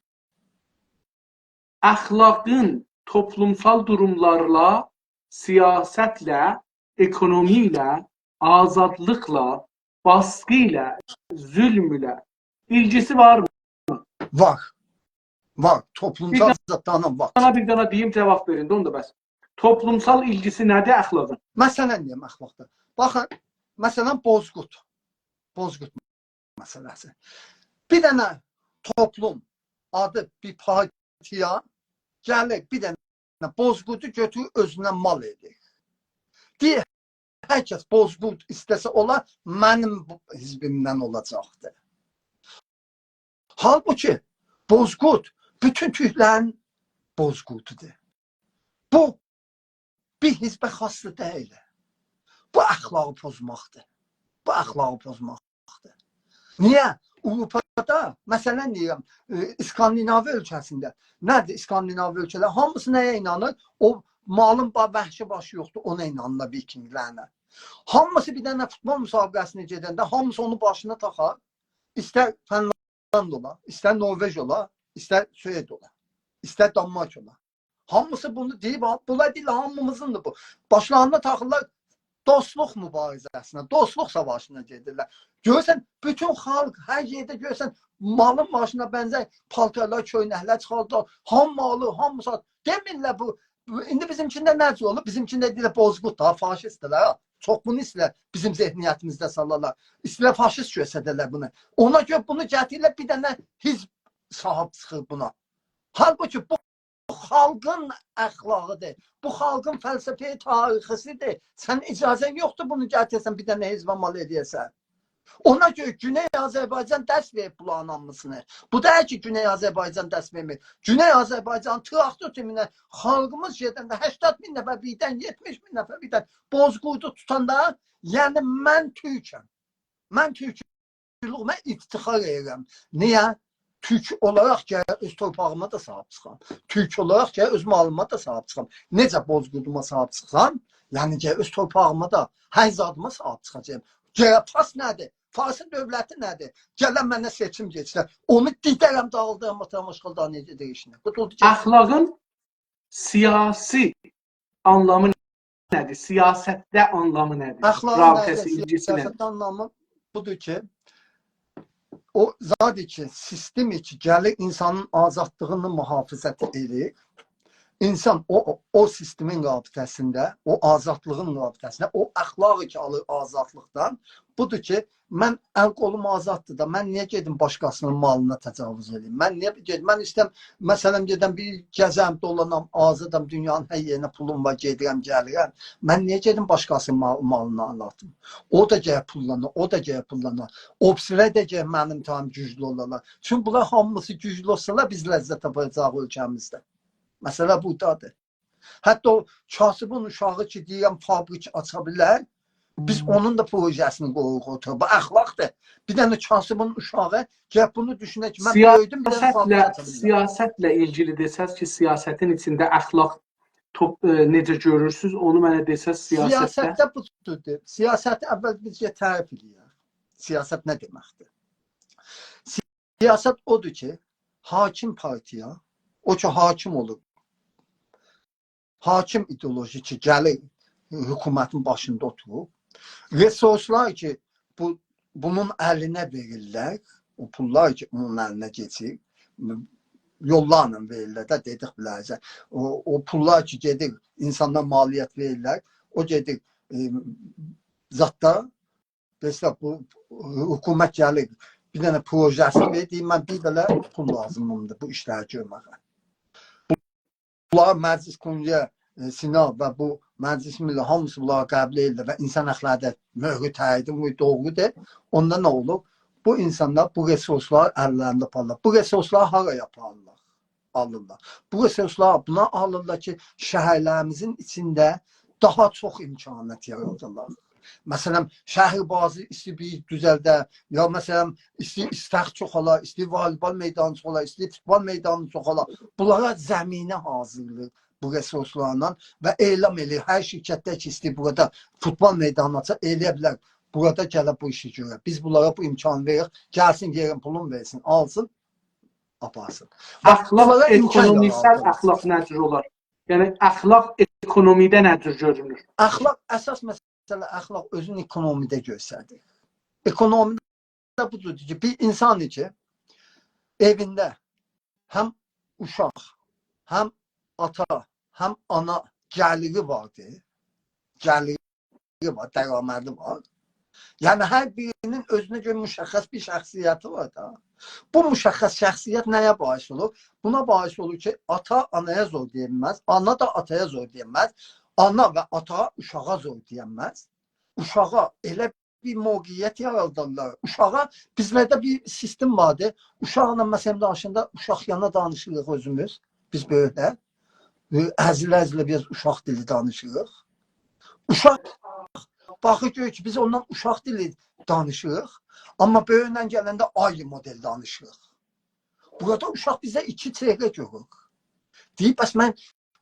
اخلاقین توپلومسال دوروملارلا، سیاستله، اکونومی ایله، آزادلیقلا، باسقی ایله، ظلم ایله ایلگیسی وارمی؟ وار. وار. توپلومسال بیر زادلارلا وار. سانا بیر دنه دئییم، جاواب وئرین ده، اوندا بس. توپلومسال ایلگیسی نه‌دیر اخلاقین؟ مثلاً دئیم اخلاقدا. باخین، مثلاً بوزقورد. بوزقورد مسئله‌سی. بیر دنه توپلوم آدی بیر پارتیا گلیر، بیر دنه بوزقوردو گؤتورور، اؤزونه مال ائدیر. دئییر، هر کس بوزقورد ایسته‌سه اولا، منیم بو حزبیمدن اولاجاقدیر. حالبوکی بوزقورد بوتون تورکلرین بوزقوردودور. بو بیر حزبه خاص دا دئییل. بو اخلاقی پوزماقدیر. بو اخلاقی پوزماقدیر. نییه؟ آوروپادا، مثلاً دئییرم، ائ، اسکاندیناوی اؤلکه‌سینده، نه‌دیر اسکاندیناوی اؤلکه‌لر؟ هامیسی نه‌یه اینانیر؟ او مالین با-، وحشی باشی یوخدور، اونا اینانیرلار، ویکینگلرینه. هامیسی بیر دنه فوتبال مسابقه‌سینه گئدنده هامیسی اونو باشینا تاخار. ایستر فنلاند اولا، ایستر نوروژ اولا، ایستر سوئد اولا، ایستر دانمارک اولا. هامیسی بونو دئییب، ها، بونلار دئییرلر، هامیمیزین‌دیر بو. باشلاریندا تاخیرلار دوستلوق مبارزه‌سینه، دوستلوق ساواشینا گئدیرلر. گؤرورسن، بوتون خالق هر یئرده گؤرورسن، مالین ماشینا بنزر پالتارلار، کؤینکلر چیخاردیلار. هامی آلیر، هامی سات. دئمیرلر بو، بو، ایندی بیزیمکینده نه جور اولور؟ بیزیمکینده دئییرلر، بوزقورد دا، فاشیست‌دیرلر، ها. چوخ بونو ایسته‌ییرلر بیزیم ذهنیتیمیزده سالارلار. ایسته‌ییرلر فاشیست گؤستره‌لر بونو. اونا گؤره بونو گتیریرلر، بیر دنه حزب صاحیب چیخیر بونا. حالبوکی بو خالقین اخلاقیدیر. بو خالقین فلسفه‌ی تاریخی‌سیدیر. سن اجازه‌ن یوخدور بونو گتیره‌سن، بیر دنه حزبه مال ائده‌سن. اونا گؤره گونئی آذربایجان درس وئریب بونلارین هامیسینی. بو دئییل کی، گونئی آذربایجان درس وئرمیر. گونئی آذربایجان تراکتور کیمی خالقیمیز گئدنده هشتاد مین نفر بیردن، یئتمیش مین نفر بیردن بوزقوردو توتاندا، یعنی من تورکم. من تورکلویومه افتخار ائدیرم. نییه؟ تورک اولاراق گرک اؤز تورپاغیما دا صاحیب چیخام. تورک اولاراق گرک اؤز مالیما دا صاحیب چیخام. نئجه بوزقوردوما صاحیب چیخسام، یعنی گرک اؤز تورپاغیما دا، هر زادیما صاحیب چیخاجاغام. گرک فارس نه‌دیر؟ فارسین دؤولتی نه‌دیر؟ گلن منه سئچیم گئچیرر. اونو دیدرم، داغیلدیرام، آتارام آشغالدانه‌یه، گئدر ایشینه. قوتولدو گئتدی. اخلاقین سیاسی آنلامی نه‌دیر؟ سیاستده آنلامی نه‌دیر؟ اخلاقین رابطه‌سی، نه‌دیر؟ ایلگیسی نه‌دیر؟ سیاستده آنلامی بودور کی، او زادی کی، سیستم کی، گلیر اینسانین آزادلیغینی محافظت ائدیر. اینسان او، او، او سیستمین رابطه‌سینده، او آزادلیغین رابطه‌سینده، او اخلاق کی، آلیر آزادلیقدان، بودور کی، من ال قولوم آزاددیر دا، من نییه گئدیم باشقاسینین مالینا تجاوز ائدیم؟ من نییه گئدیم؟ من ایسته‌ییرم، مثلا، گئدم بیر گزم، دولانام، آزادام، دونیانین هر یئرینه پولوم وار، گئدیرم، گلیرم. من نییه گئدیم باشقاسینین مال-، مالینا ال آتیم؟ او دا گرک پوللانا، او دا گرک پوللانا. او بیریسی ده گرک منیم تام گوجلو اولالار. چونکی بونلار هامیسی گوجلو اولسالار، بیز لذت آپاراجاغیق اؤلکه‌میزده. مسئله بورادادیر. حتی او کاسیبین اوشاغی کی، دئییرم، فابریک آچا بیلر، بیز اونون دا پروژه‌سینی قویوروق اورتایا. بو اخلاقدیر. بیر دنه کاسیبین اوشاغی، گرک بونو دوشونک کی، من بؤیودوم، بیر دنه فابریک سیاستله، آچا بیلرم. سیاستله ایلگیلی دئسز کی، سیاستین ایچینده اخلاق توپ، ائ، نئجه گؤرورسونوز، اونو منه دئسز، سیاستده. سیاستده بودور. سیاست اول بیز تعریف ائله‌یک. سیاست نه دئمکدیر؟ سیاست اودور کی، حاکم پارتیا، او کی، حاکم اولوب، حاکم ایدئولوژی کی، گلیر حکومتین باشیندا اوتوروب، رسورسلار کی، بو، بونون الینه وئریرلر، او پوللار کی، اونون الینه کئچیر، یوللارلا وئریرلر ده، دئدیک بیله‌زه. او، او پوللار کی، گئدیر، اینسانلار مالیات وئریرلر، او گئدیر، ائ، زاددا، مثلا، بو حکومت گلیر، بیر دنه پروژه‌سی وئریر، دئییر، من بیر بئله پول لازیمیمدیر بو ایشلری گؤرمه‌یه. بونلار مجلس، کنگره، ائ، سنا و بو مجلس ملی هامیسی بونلاری قبول ائدیرلر و اینسان حاقلاری دا مؤهرو تأیید، بو دوغرودور. اوندا نه اولور؟ بو اینسانلار بو رسورسلاری اللرینده آپاریرلار. بو رسورسلاری هارایا آپاریرلار؟ آلیرلار. بو رسورسلاری بونا آلیرلار کی، شهرلریمیزین ایچینده داها چوخ امکانات یارادیرلار. مثلا، شهر بازی ایسته‌ییر بیر دوزلده، یا مثلا، ایسته‌ییر استخر چوخالا، ایسته‌ییر والیبال میدانی چوخالا، ایسته‌ییر فوتبال میدانی چوخالا. بونلارا زمینه حاضیرلاییر بو رسورسلارلا و اعلان ائله‌ییر. هر شرکت ده کی، ایسته‌ییر بورادا فوتبال میدانی آچا، ائله‌یه بیلر. بورادا گله بو ایشی گؤره. بیز بونلارا بو امکانی وئرک. گلسین، یئرین پولون وئرسین، آلسین، آپارسین. باخ، اخلاق، بونلارا امکان اکونومیسل یارادیلیر. اخلاق نه جور اولار؟ یعنی، اخلاق اکونومیده نه جور گؤرونور؟ اخلاق، اساس مسئله اخلاق اؤزونو اکونومیده گؤستریر. اکونومیده بودور کی، بیر اینسان کی، ائوینده هم اوشاق، هم آتا، هم آنا گلیری واردی، گلیری وار، درآمدی وار. یعنی، هر بیری‌نین اؤزونه گؤره مشخص بیر شخصیتی وار دا. بو مشخص شخصیت نه‌یه باعث اولور؟ بونا باعث اولور کی، آتا آنایا زور دئیه‌نمز، آنا دا آتایا زور دئیه‌نمز، آنا و آتا اوشاغا زور دئیه‌نمز. اوشاغا ائله بیر موقعیت یارادارلار. اوشاغا، بیزلرده بیر سیستم واردی. اوشاقلا، مثلا، دانیشاندا اوشاق یانا دانیشیریق اؤزوموز، بیز بؤیوکلر. ائ، ازیله-ازیله بیر آز اوشاق دیلی دانیشیریق. اوشاق باخیر، گؤرور کی، بیز اوننان اوشاق دیلی دانیشیریق، آمما بؤیوکله گلنده آیری مدل دانیشیریق. بورادا اوشاق بیزه ایکی چهره گؤرور. دئییر، «بس من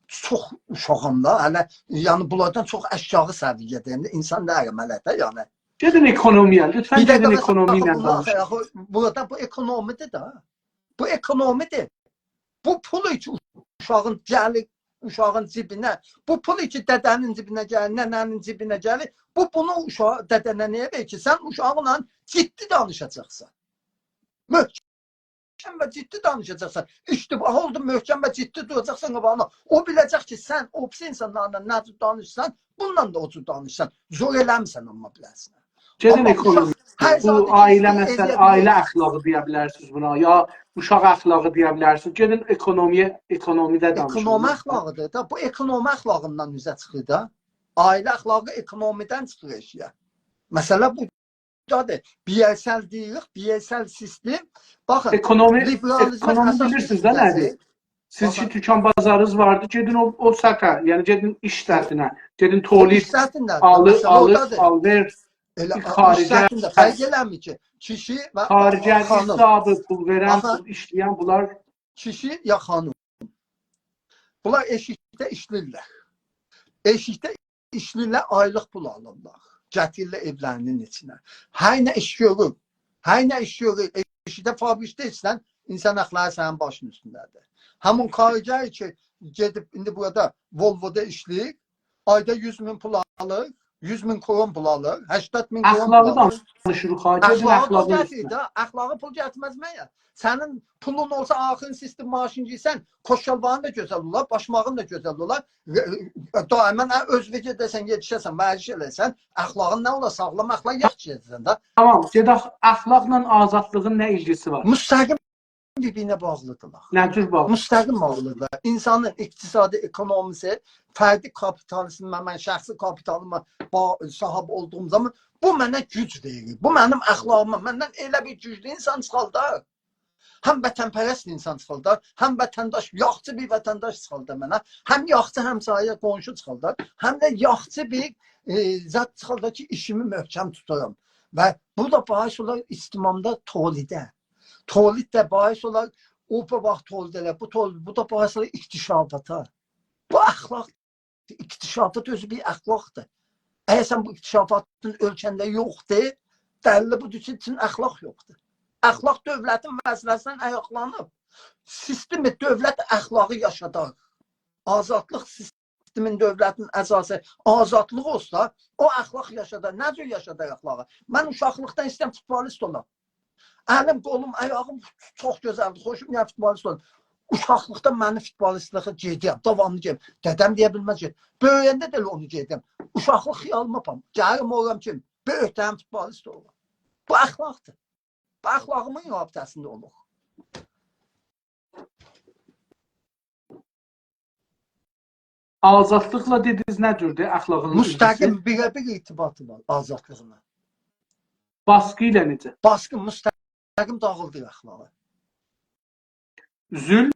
چوخ اوشاغام دا، هله، یعنی، بونلاردان چوخ آشاغی سویه‌ده‌یم ده، اینسان نه ائله‌مه‌لی‌دیر، یعنی.» گئدین اکونومی‌یه، لطفا بیر دقیقه، گئدین مثلا، اکونومی ایله باخین، بونلار، دانیشین. آخی، بورادا بو اکونومی‌دیر ده. بو اکونومی‌دیر. بو پول کی، اوشاغین گلیر، اوشاغین جیبینه، بو پول کی، دده‌نین جیبینه گلیر، ننه‌نین جیبینه گلیر، بو، بونو اوشاغا، دده ننه‌یه وئریر کی، سن اوشاغینلا جدی دانیشاجاقسان. محکم و جدی دانیشاجاقسان. اشتباه اولدو، محکم و جدی دوراجاقسان قاباغینا. او بیله‌جک کی، سن او بیریسی اینسانلارلا نه جور دانیشیرسان، بونونلا دا او جور دانیشیرسان. زور ائله‌میرسن آمما بیله‌سینه. گئدین آمما اکونومی. اوشاق هر بو زادی عایله ایسته‌ییر، مسئله، ائله‌یه عایله بیلیر. اخلاقی دئیه بیلرسینیز بونا، یا اوشاق اخلاقی دئیه بیلرسینیز. گئدین اکونومی‌یه، اکونومی‌ده دانیشین. اکونومی اخلاقی‌دیر دا. بو اکونومی اخلاقیندان اوزه چیخیر دا. عایله اخلاقی اکونومی‌دن چیخیر ائشیگه. مسئله بودادیر. بیئرسل دئییریک، بیئرسل سیستم. باخین، اکونومی، لیبرالیزمین اکونومی اساس بیلیرسینیز ده دوشونجه‌سی، نه‌دیر؟ سیز کی، باخین. توکان بازارینیز واردی، گئدین او، او سطحه، یعنی گئدین ایش سطحینه، گئدین تولید، ایش سطحینده، آلی-، مسئله آلیش، اورادادیر. آلوئر، ائله خارجه، ایش سطحینده فرق ائله‌میر کی، کیشی و خارجه، خانیم. حسابی، پول وئرن، آخی پول ایشله‌ین، بونلار. کیشی یا خانیم. بونلار ائشیکده ایشله‌ییرلر. ائشیکده ایشله‌ییرلر، آیلیق پول آلیرلار. گتیریرلر ائولرینین ایچینه. هر نه ایش گؤرور، هر نه ایش گؤرور، ائشیکده فابریکده ایشله‌ین اینسان حاقلاری سنین باشین اوستونده‌دیر. همین کارگر کی، گئدیب ایندی بورادا Volvo-دا ایشله‌ییر، آیدا یوز مین پول آلیر، یوز مین کرون پول آلیر، هشتاد مین کرون پول آلیر. اخلاقی دانیشیریق ها، گئدین اخلاقی پول اخلاقی گتیر ایشله‌یین. ده، اخلاقی پول گتیرمز مگر؟ سنین پولون اولسا، آخرین سیستم ماشین گئیسن، کت شالوارین دا گؤزل اولار، باشماغین دا گؤزل اولار. ائ، ائ، دائماً، هه، اؤزووه گئده‌سن، یئتیشه‌سن، ورزش ائله‌سن، اخلاقین نه اولار؟ ساغلام اخلاق، یاخشی گئده‌سن ده. تامام، گئدک، اخلاقلا آزادلیغین نه ایلگیسی وار؟ مستقیم بیر-بیرینه باغلیدیرلار. نه جور باغلی؟ مستقیم باغلیدیرلار. اینسانین اقتصادی، اکونومیسی، فردی کاپیتالیزمه، من شخصی کاپیتالیما با-، صاحیب اولدوغوم زامان بو منه گوج وئریر. بو منیم اخلاقیما، مندن ائله بیر گوجلو اینسان چیخاردار. هم وطن‌پرست اینسان چیخاردار، هم وطنداش، یاخشی بیر وطنداش چیخاردار منه. هم یاخشی همسایه، قونشو چیخاردار، هم ده یاخشی بیر، ائ، زاد چیخاردار کی، ایشیمی محکم توتارام. و بو دا باعث اولار اجتماعدا تولیده. تولید ده باعث اولار، او بو واخت تولید ائله، بو تولید، بو دا باعث اولار اکتشافاتا. بو اخلاق، اکتشافات اؤزو بیر اخلاقدیر. اگر سن بو اکتشافاتین اؤلکه‌نده یوخدور، دلیلی بودور کی، سنین اخلاق یوخدور. اخلاق دؤولتین وسیله‌سیندن آیاقلانیب. سیستم دؤولت اخلاقی یاشادار. آزادلیق سیستمین، دؤولتین اساسی آزادلیق اولسا، او اخلاق یاشادار. نه جور یاشادار اخلاقی؟ من اوشاقلیقدان ایسته‌ییرم فوتبالیست اولام. الیم، قولوم، آیاغیم چوخ گؤزلدیر. خوشوم گلیر فوتبالیست اولام. اوشاقلیقدا منی فوتبالیستلیگه گئدیرم، داواملی گئدیرم. دده‌م دئیه بیلمز کی، بؤیویه‌نده ده ائله اونو گئدیرم. اوشاقلیق خیالیما آپارام. گلیرم اولام کی، بؤیوک ده فوتبالیست اولام. بو اخلاقدیر. بو اخلاقیمین رابطه‌سینده اولور. آزادلیقلا دئدینیز، نه جوردور اخلاقین ایلگیسی؟ مستقیم، بیره‌بیر ارتباطی وار آزادلیغینا. باسقی ایله نئجه؟ باسقی مستقیم داغیلدیر اخلاقی. ظلم؟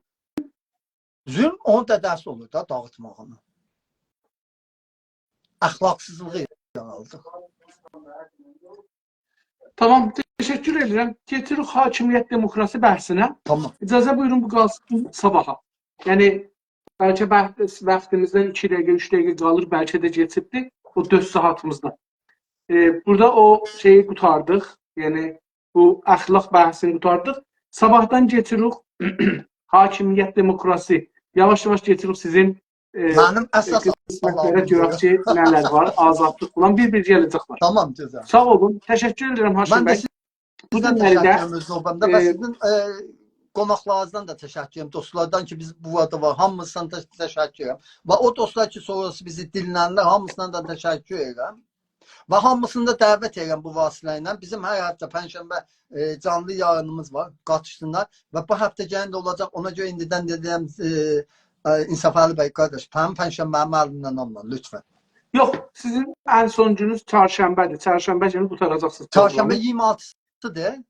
ظلم اونون دده‌سی اولور دا داغیتماغینا. اخلاقسیزلیغی یارادیر. تامام، تشکر ائدیرم. کئچیریک حاکمیت، دموکراسی بحثینه. تامام. اجازه بویورون، بو قالسین صاباحا. یعنی، بلکه وقت، واختیمیزدان ایکی دقیقه، اوچ دقیقه قالیر، بلکه ده کئچیبدی او دؤرد ساعاتیمیزدا. ائ، بورادا او شئیی قوتاردیق، یعنی بو اخلاق بحثینی قوتاردیق. صاباحدان کئچیریک حاکمیت، دموکراسی. یاواش-یاواش کئچیریک سیزین، ائ، منیم اساس قسمتلره، آلانیم گؤرک کی، نه‌لر وار، آزادلیق فلان، بیر-بیر گله‌جکلر. تامام، گؤزل. ساغ اولون، تشکر ائدیرم هاشم بی. من ده بو سیزدن گونلری ده، تشکر ائدیرم، اؤز نوبه‌مده، و ائ، سیزین، ائ، قوناقلارینیزدان دا تشکر ائدیرم، دوستلاردان کی، بیز بورادا وار، هامیسیندان دا تشکر ائدیرم. و او دوستلار کی، سونراسی بیزی دینله‌دیلر، هامیسیندان دا تشکر ائدیرم. و هامیسینی دا دعوت ائدیرم بو واسطه ایله. بیزیم هر هفته پنجشنبه، ائ، جانلی یایینیمیز وار، قاتیشسینلار. و بو هفته گلن ده اولاجاق، اونا گؤره ایندیدن دئدیم، ائ، ائ، انصافعلی بی، قارداش، منیم پنجشنبه‌می الیمدن آلما، لطفاً. یوخ، سیزین ان سون گونونوز چرشنبه‌دیر. چرشنبه گونو قوتاراجاقسینیز پروگرامی. چرشنبه اییرمی آلتیسیدیر.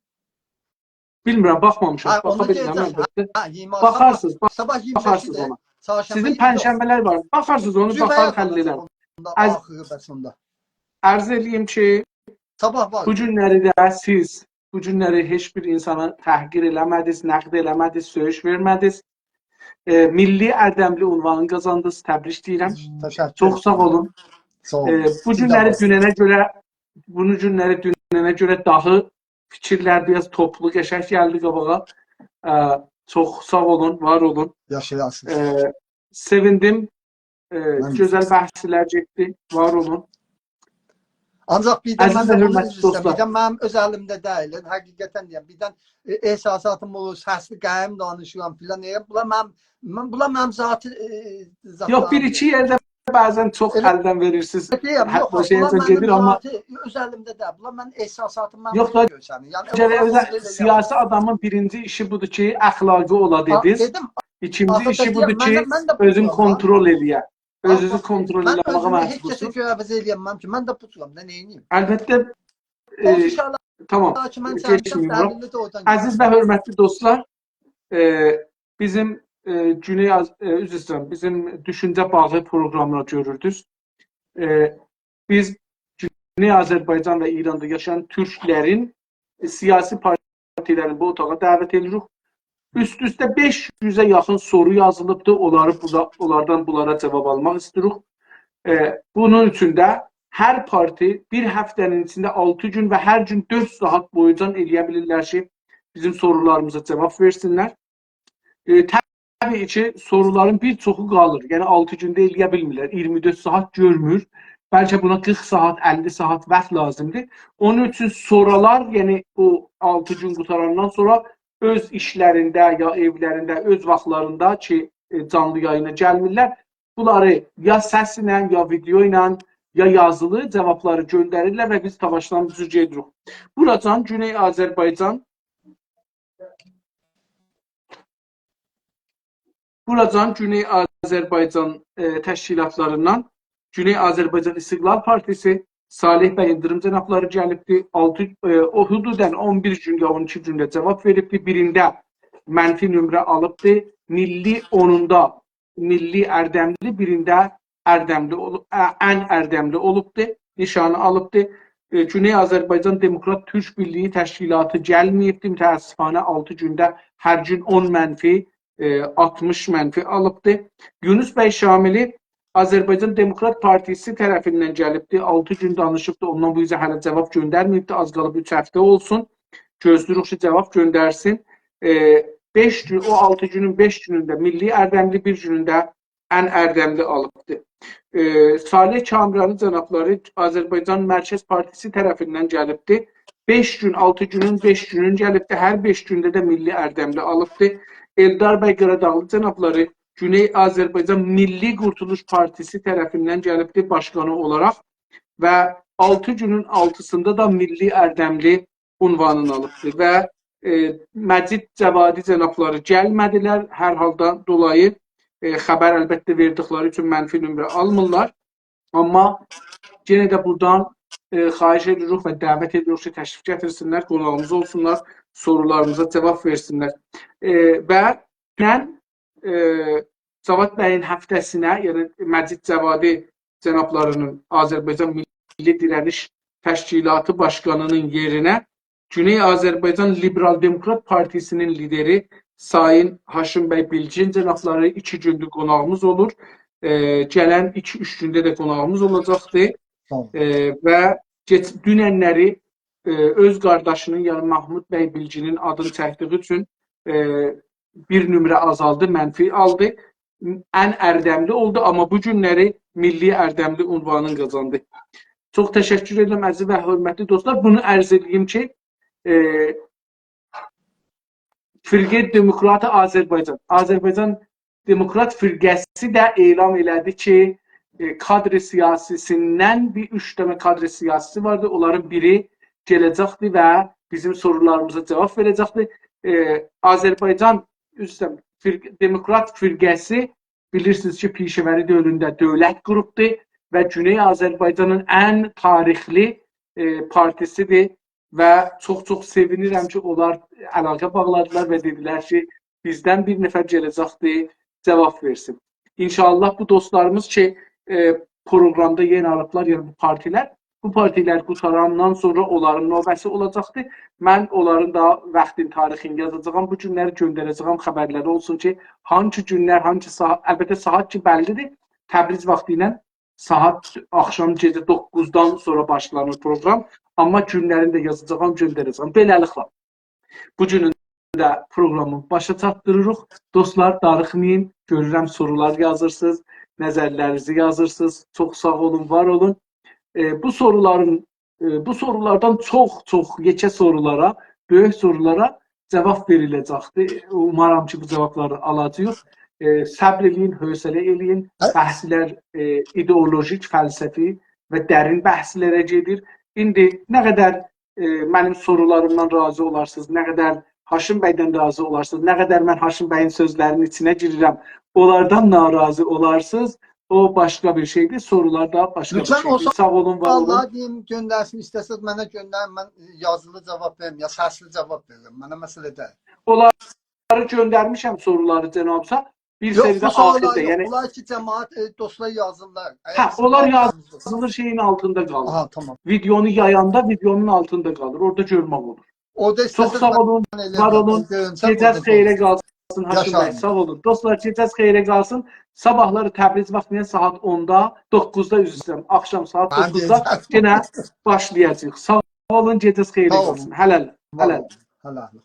بیلمیرم، باخمامیشام. هه، باخا اوندا بیلمیرم، گئده‌جک. البته. هه، اییرمی آلتی. باخارسینیز، باخ-، صاباح اییرمی بئشیدیر. باخارسینیز اونا. چرشنبه سیزین اییرمی دوققوز. پنجشنبه‌لر وار. باخارسینیز اونو، جمعه باخار، یازیلاجاق حل ائدرم. اوندا از-، آخیری بس اوندا. عرض ائله‌ییم کی، صاباح وار. بو گونلری ده سیز، بو گونلری هئچ بیر اینسانا تحقیر ائله‌مه‌دینیز، نقد ائله‌مه‌دینیز، سؤیوش وئرمه‌دینیز. ائ، میللی اردملی عنوانی قازاندینیز، تبریک دئییرم. تشکر ائدیرم. چوخ ساغ اولون. ساغ اولون. ائ، بو گونلری دوننه گؤره، بونو گونلری دوننه گؤره داها فیکیرلر بیر آز توپلو، قشنگ گلدی قاباغا. ائ، چوخ ساغ اولون، وار اولون. یاشایاسینیز. ائ، سئویندیم. ائ، من ده. گؤزل بحثلر گئتدی. وار اولون. آنجاق بیردن، عزیز من ده و بونو حؤرمتلی عذر ایسته‌ییرم. دوستلار. بیردن منیم اؤز الیمده دئییل. حقیقتاً دئییرم. بیردن، ائ، احساساتیم اولور، سسلی، قایم دانیشیرام فلان. ائ، بونلار منیم، من، بونلار منیم ذاتی، ائ، یوخ، بیر ذاتلاریمدیر. ایکی یئرده بعضاً چوخ، ائله، الدن وئریرسینیز. دئییرم، حق، یوخ، او شئیه بونلار منیم گئدیر، آمما ذاتی، اؤز الیمده دئییل. بونلار منیم احساساتیمدان، یوخ، دا، گؤرسنیر. یعنی، گرک اؤزه ائله، ائله سیاسی آدامین بیرینجی ایشی بودور کی، اخلاقی اولا، آ، دئدینیز. دئدیم، ایکینجی ایشی بودور کی، آخی دئییرم، من، من ده بودورام، اؤزون کونترول ائله‌یه. آ، اؤزونوزو باخ، کونترول من ائله‌مه‌یه اؤزومه هئچ کسه مجبورسونوز. گؤره عوض ائلیه‌نمم کی، من ده بودورام دا، نه ائدیم؟ البته، ائ، تامام، کئچمه‌ییم بورا. عزیز و حؤرمتلی دوستلار، ائ، بیزیم، ائ، گونئی آز-، ائ، عذر ایسته‌ییرم، بیزیم دوشونجه باغی پروگراملار گؤروردونوز. ائ، بیز گونئی آذربایجان و ایراندا یاشایان تورکلرین، ائ، سیاسی پارتیلرین بو اوتاغا دعوت ائدیریک. اوست-اوسته بئش یوزه یاخین سورو یازیلیبدی. اونلاری بورادا، اونلاردان بونلارا جاواب آلماق ایسته‌ییریک. ائ، بونون اوچون ده هر پارتی بیر هفته‌نین ایچینده آلتی گون و هر گون دؤرد ساعات بویونجا ائلیه بیلیرلر کی، بیزیم سورولاریمیزا جاواب وئرسینلر. ائ، طبیعی کی، سورولارین بیر چوخو قالیر. یعنی آلتی گونده ائلیه بیلمیرلر، اییرمی دؤرد ساعات گؤرمور. بلکه بونا قیرخ ساعات، اللی ساعات واخت لازیمدیر. اونون اوچون سورالار، یعنی او آلتی گون قوتاراندان سونرا اؤز ایشلرینده، یا ائولرینده، اؤز واختلاریندا کی، ائ، جانلی یایینا گلمیرلر، بونلاری یا سسله، یا ویدئو ایله، یا یازیلی جاوابلاری گؤندریرلر و بیز تاواشدان دوزو گئدیریک. بوراجان گونئی آذربایجان، بوراجان گونئی آذربایجان، ائ، تشکیلاتلاریندان گونئی آذربایجان استقلال پارتیسی، صالح بی ایلدیریم جنابلاری گلیبدی. آلتی، ائ، او حدوداً اون بیر گون یا اون ایکی گونده جاواب وئریبدی. بیرینده منفی نمره آلیبدی. میللی اونوندا میللی اردملی، بیرینده اردملی اولوب، ا-، ان اردملی اولوبدو، نشانی آلیبدی. ائ، گونئی آذربایجان دموکرات تورک بیرلیگی تشکیلاتی گلمه‌ییبدی. متأسفانه آلتی گونده هر گون اون منفی، ائ، آلتمیش منفی آلیبدی. یونس بی شاملی آذربایجان دموکرات پارتیسی طرفیندن گلیبدی. آلتی گون دانیشیبدی، اوندان بو اوزه هله جاواب گؤندرمه‌ییبدی. آز قالیب اوچ هفته اولسون. گؤزله‌ییریک کی، جاواب گؤندرسین. ائ، بئش گون، او آلتی گونون بئش گونونده میللی اردملی، بیر گونونده ان اردملی آلیبدی. ائ، صالح کامرانی جنابلاری آذربایجان مرکز پارتیسی طرفیندن گلیبدی. بئش گون، آلتی گونون بئش گونون گلیبدی. هر بئش گونده ده میللی اردملی آلیبدی. ائلدار بی قاراداغلی جنابلاری گونئی آذربایجان میللی قورتولوش پارتیسی طرفیندن گلیبدی باشقانی اولاراق و آلتی گونون آلتیسیندا دا میللی اردملی عنوانینی آلیبدی و، ائ، مجید جوادی جنابلاری گلمه‌دیلر. هر حالدان دولایی، ائ، خبر البته وئردیکلری اوچون منفی نمره آلمیرلار. آمما یئنه ده بورادان، ائ، خواهش ائدیریک و دعوت ائدیریک کی، تشریف گتیرسینلر، قوناغیمیز اولسونلار، سورولاریمیزا جاواب وئرسینلر. ائ، و دونن، ائ، جواد بیین هفته‌سینه، یعنی مجید جوادی جنابلاری‌نین آذربایجان میللی دیره‌نیش تشکیلاتی باشقانی‌نین یئرینه گونئی آذربایجان لیبرال دموکرات پارتیسی‌نین لیدری سایین هاشم بی بیلگین جنابلاری ایکی گوندور قوناغیمیز اولور. ائ، گلن ایکی-اوچ گونده ده قوناغیمیز اولاجاقدیر. ساغ اول. ائ، و کئچ-، دوننلری، ائ، اؤز قارداشی‌نین، یعنی محمود بی بیلگینین آدینی چکدیگی اوچون، ائ، بیر نمره آزالدی، منفی آلدی. ان اردملی اولدو، آمما بو گونلری میللی اردملی عنوانینی قازاندی. چوخ تشکر ائدیرم، عزیز و حؤرمتلی دوستلار. بونو عرض ائدییم کی، ائ، فرقه دموکرات آذربایجان، آذربایجان دموکرات فرقه‌سی ده اعلان ائله‌دی کی، ائ، کادر سیاسی‌سیندن بیر اوچ دنه کادر سیاسی واردی. اونلارین بیری گله‌جکدی و بیزیم سورولاریمیزا جاواب وئره‌جکدی. ائ، آذربایجان، عذر ایسته‌ییرم، فرق-، دموکرات فرقه‌سی، بیلیرسینیز کی، پیشه‌وری دؤورونده دؤولت قوروبدو و گونئی آذربایجانین ان تاریخلی، ائ، پارتیسی‌دیر و چوخ-چوخ سئوینیرم کی، اونلار علاقه باغلادیلار و دئدیلر کی، بیزدن بیر نفر گله‌جکدیر، جاواب وئرسین. ان‌شاءالله بو دوستلاریمیز کی، ائ، پروگرامدا یئنی آلیبلار، یعنی بو پارتیلر، بو پارتیلر قوتاراندان سونرا اونلارین نوبه‌سی اولاجاقدیر. من اونلارین دا واختین، تاریخینی یازاجاغام، بو گونلری گؤندره‌جه‌یم، خبرلری اولسون کی، هانسی گونلر، هانسی ساعات، البته ساعات کی بللی‌دیر، تبریز واختی ایله ساعات آخشام گئجه دوققوزدان سونرا باشلانیر پروگرام. آمما گونلرینی ده یازاجاغام، گؤندره‌جه‌یم. بئله‌لیکله، بو گونون ده پروگرامی باشا چاتدیریریق. دوستلار، داریخمایین. گؤرورم، سورولار یازیرسینیز، نظرلرینیزی یازیرسینیز. چوخ ساغ اولون، وار اولون. ائ، بو سورولارین، ائ، بو سورولاردان چوخ، چوخ یئکه سورولارا، بؤیوک سورولارا جاواب وئریله‌جکدیر. اومارام کی، بو جاوابلاری آلاجاغیق. ائ، صبر ائله‌یین، حوصله ائله‌یین. هه؟ بحثلر، ائ، ایدئولوژیک، فلسفی و درین بحثلره گئدیر. ایندی نه قدر، ائ، منیم سورولاریمدان راضی اولارسینیز، نه قدر هاشم بیدن راضی اولارسینیز، نه قدر من هاشم بیین سؤزلرینین ایچینه گیریرم، اونلاردان ناراضی اولارسینیز، او باشقا بیر شئیدیر، سورولار دا باشقا بیر لطفاً، او شئیدیر. ساغ اولون، وار اولون. آللاه دئییم، گؤندرسین، ایسته‌سز منه گؤندرین، من یازیلی جاواب وئریم، یا سسلی جاواب وئریم، منه مسئله دئییل. اونلاری گؤندرمیشم سورولاریزی جنابیزا. بیر یوخ، سری ده بو سورولا آخیردا، یوخ، یعنی اونلار کی، جماعت، ائ، دوستلار یازیرلار. اگر ها، اونلار سورولا یازیلیر، یازیلیر، شئیین آلتیندا قالیر. آها، تامام. ویدئونو یایاندا ویدئونون آلتیندا قالیر. اورادا گؤرمک اولور. اورادا چوخ ایسته‌سز ساغ اولون، من ائلییم، وار اولون. گؤرسم، گئجه‌ز اورادا خئیره قالسین. قالسین، هاشم بی، یاشایین. ساغ اولون. دوستلار، گئجه‌ز خئیره قالسین. صاباحلاری تبریز واختی ایله ساعات اوندا، دوققوزدا، عذر ایسته‌ییرم، آخشام ساعات دوققوزدا یئنه باشلایاجاغیق. ساغ اولون، گئجه‌ز خئیره قالسین. ساغ اولون. هله‌لیک، ساغ اولون. هله‌لیک. هله‌لیک.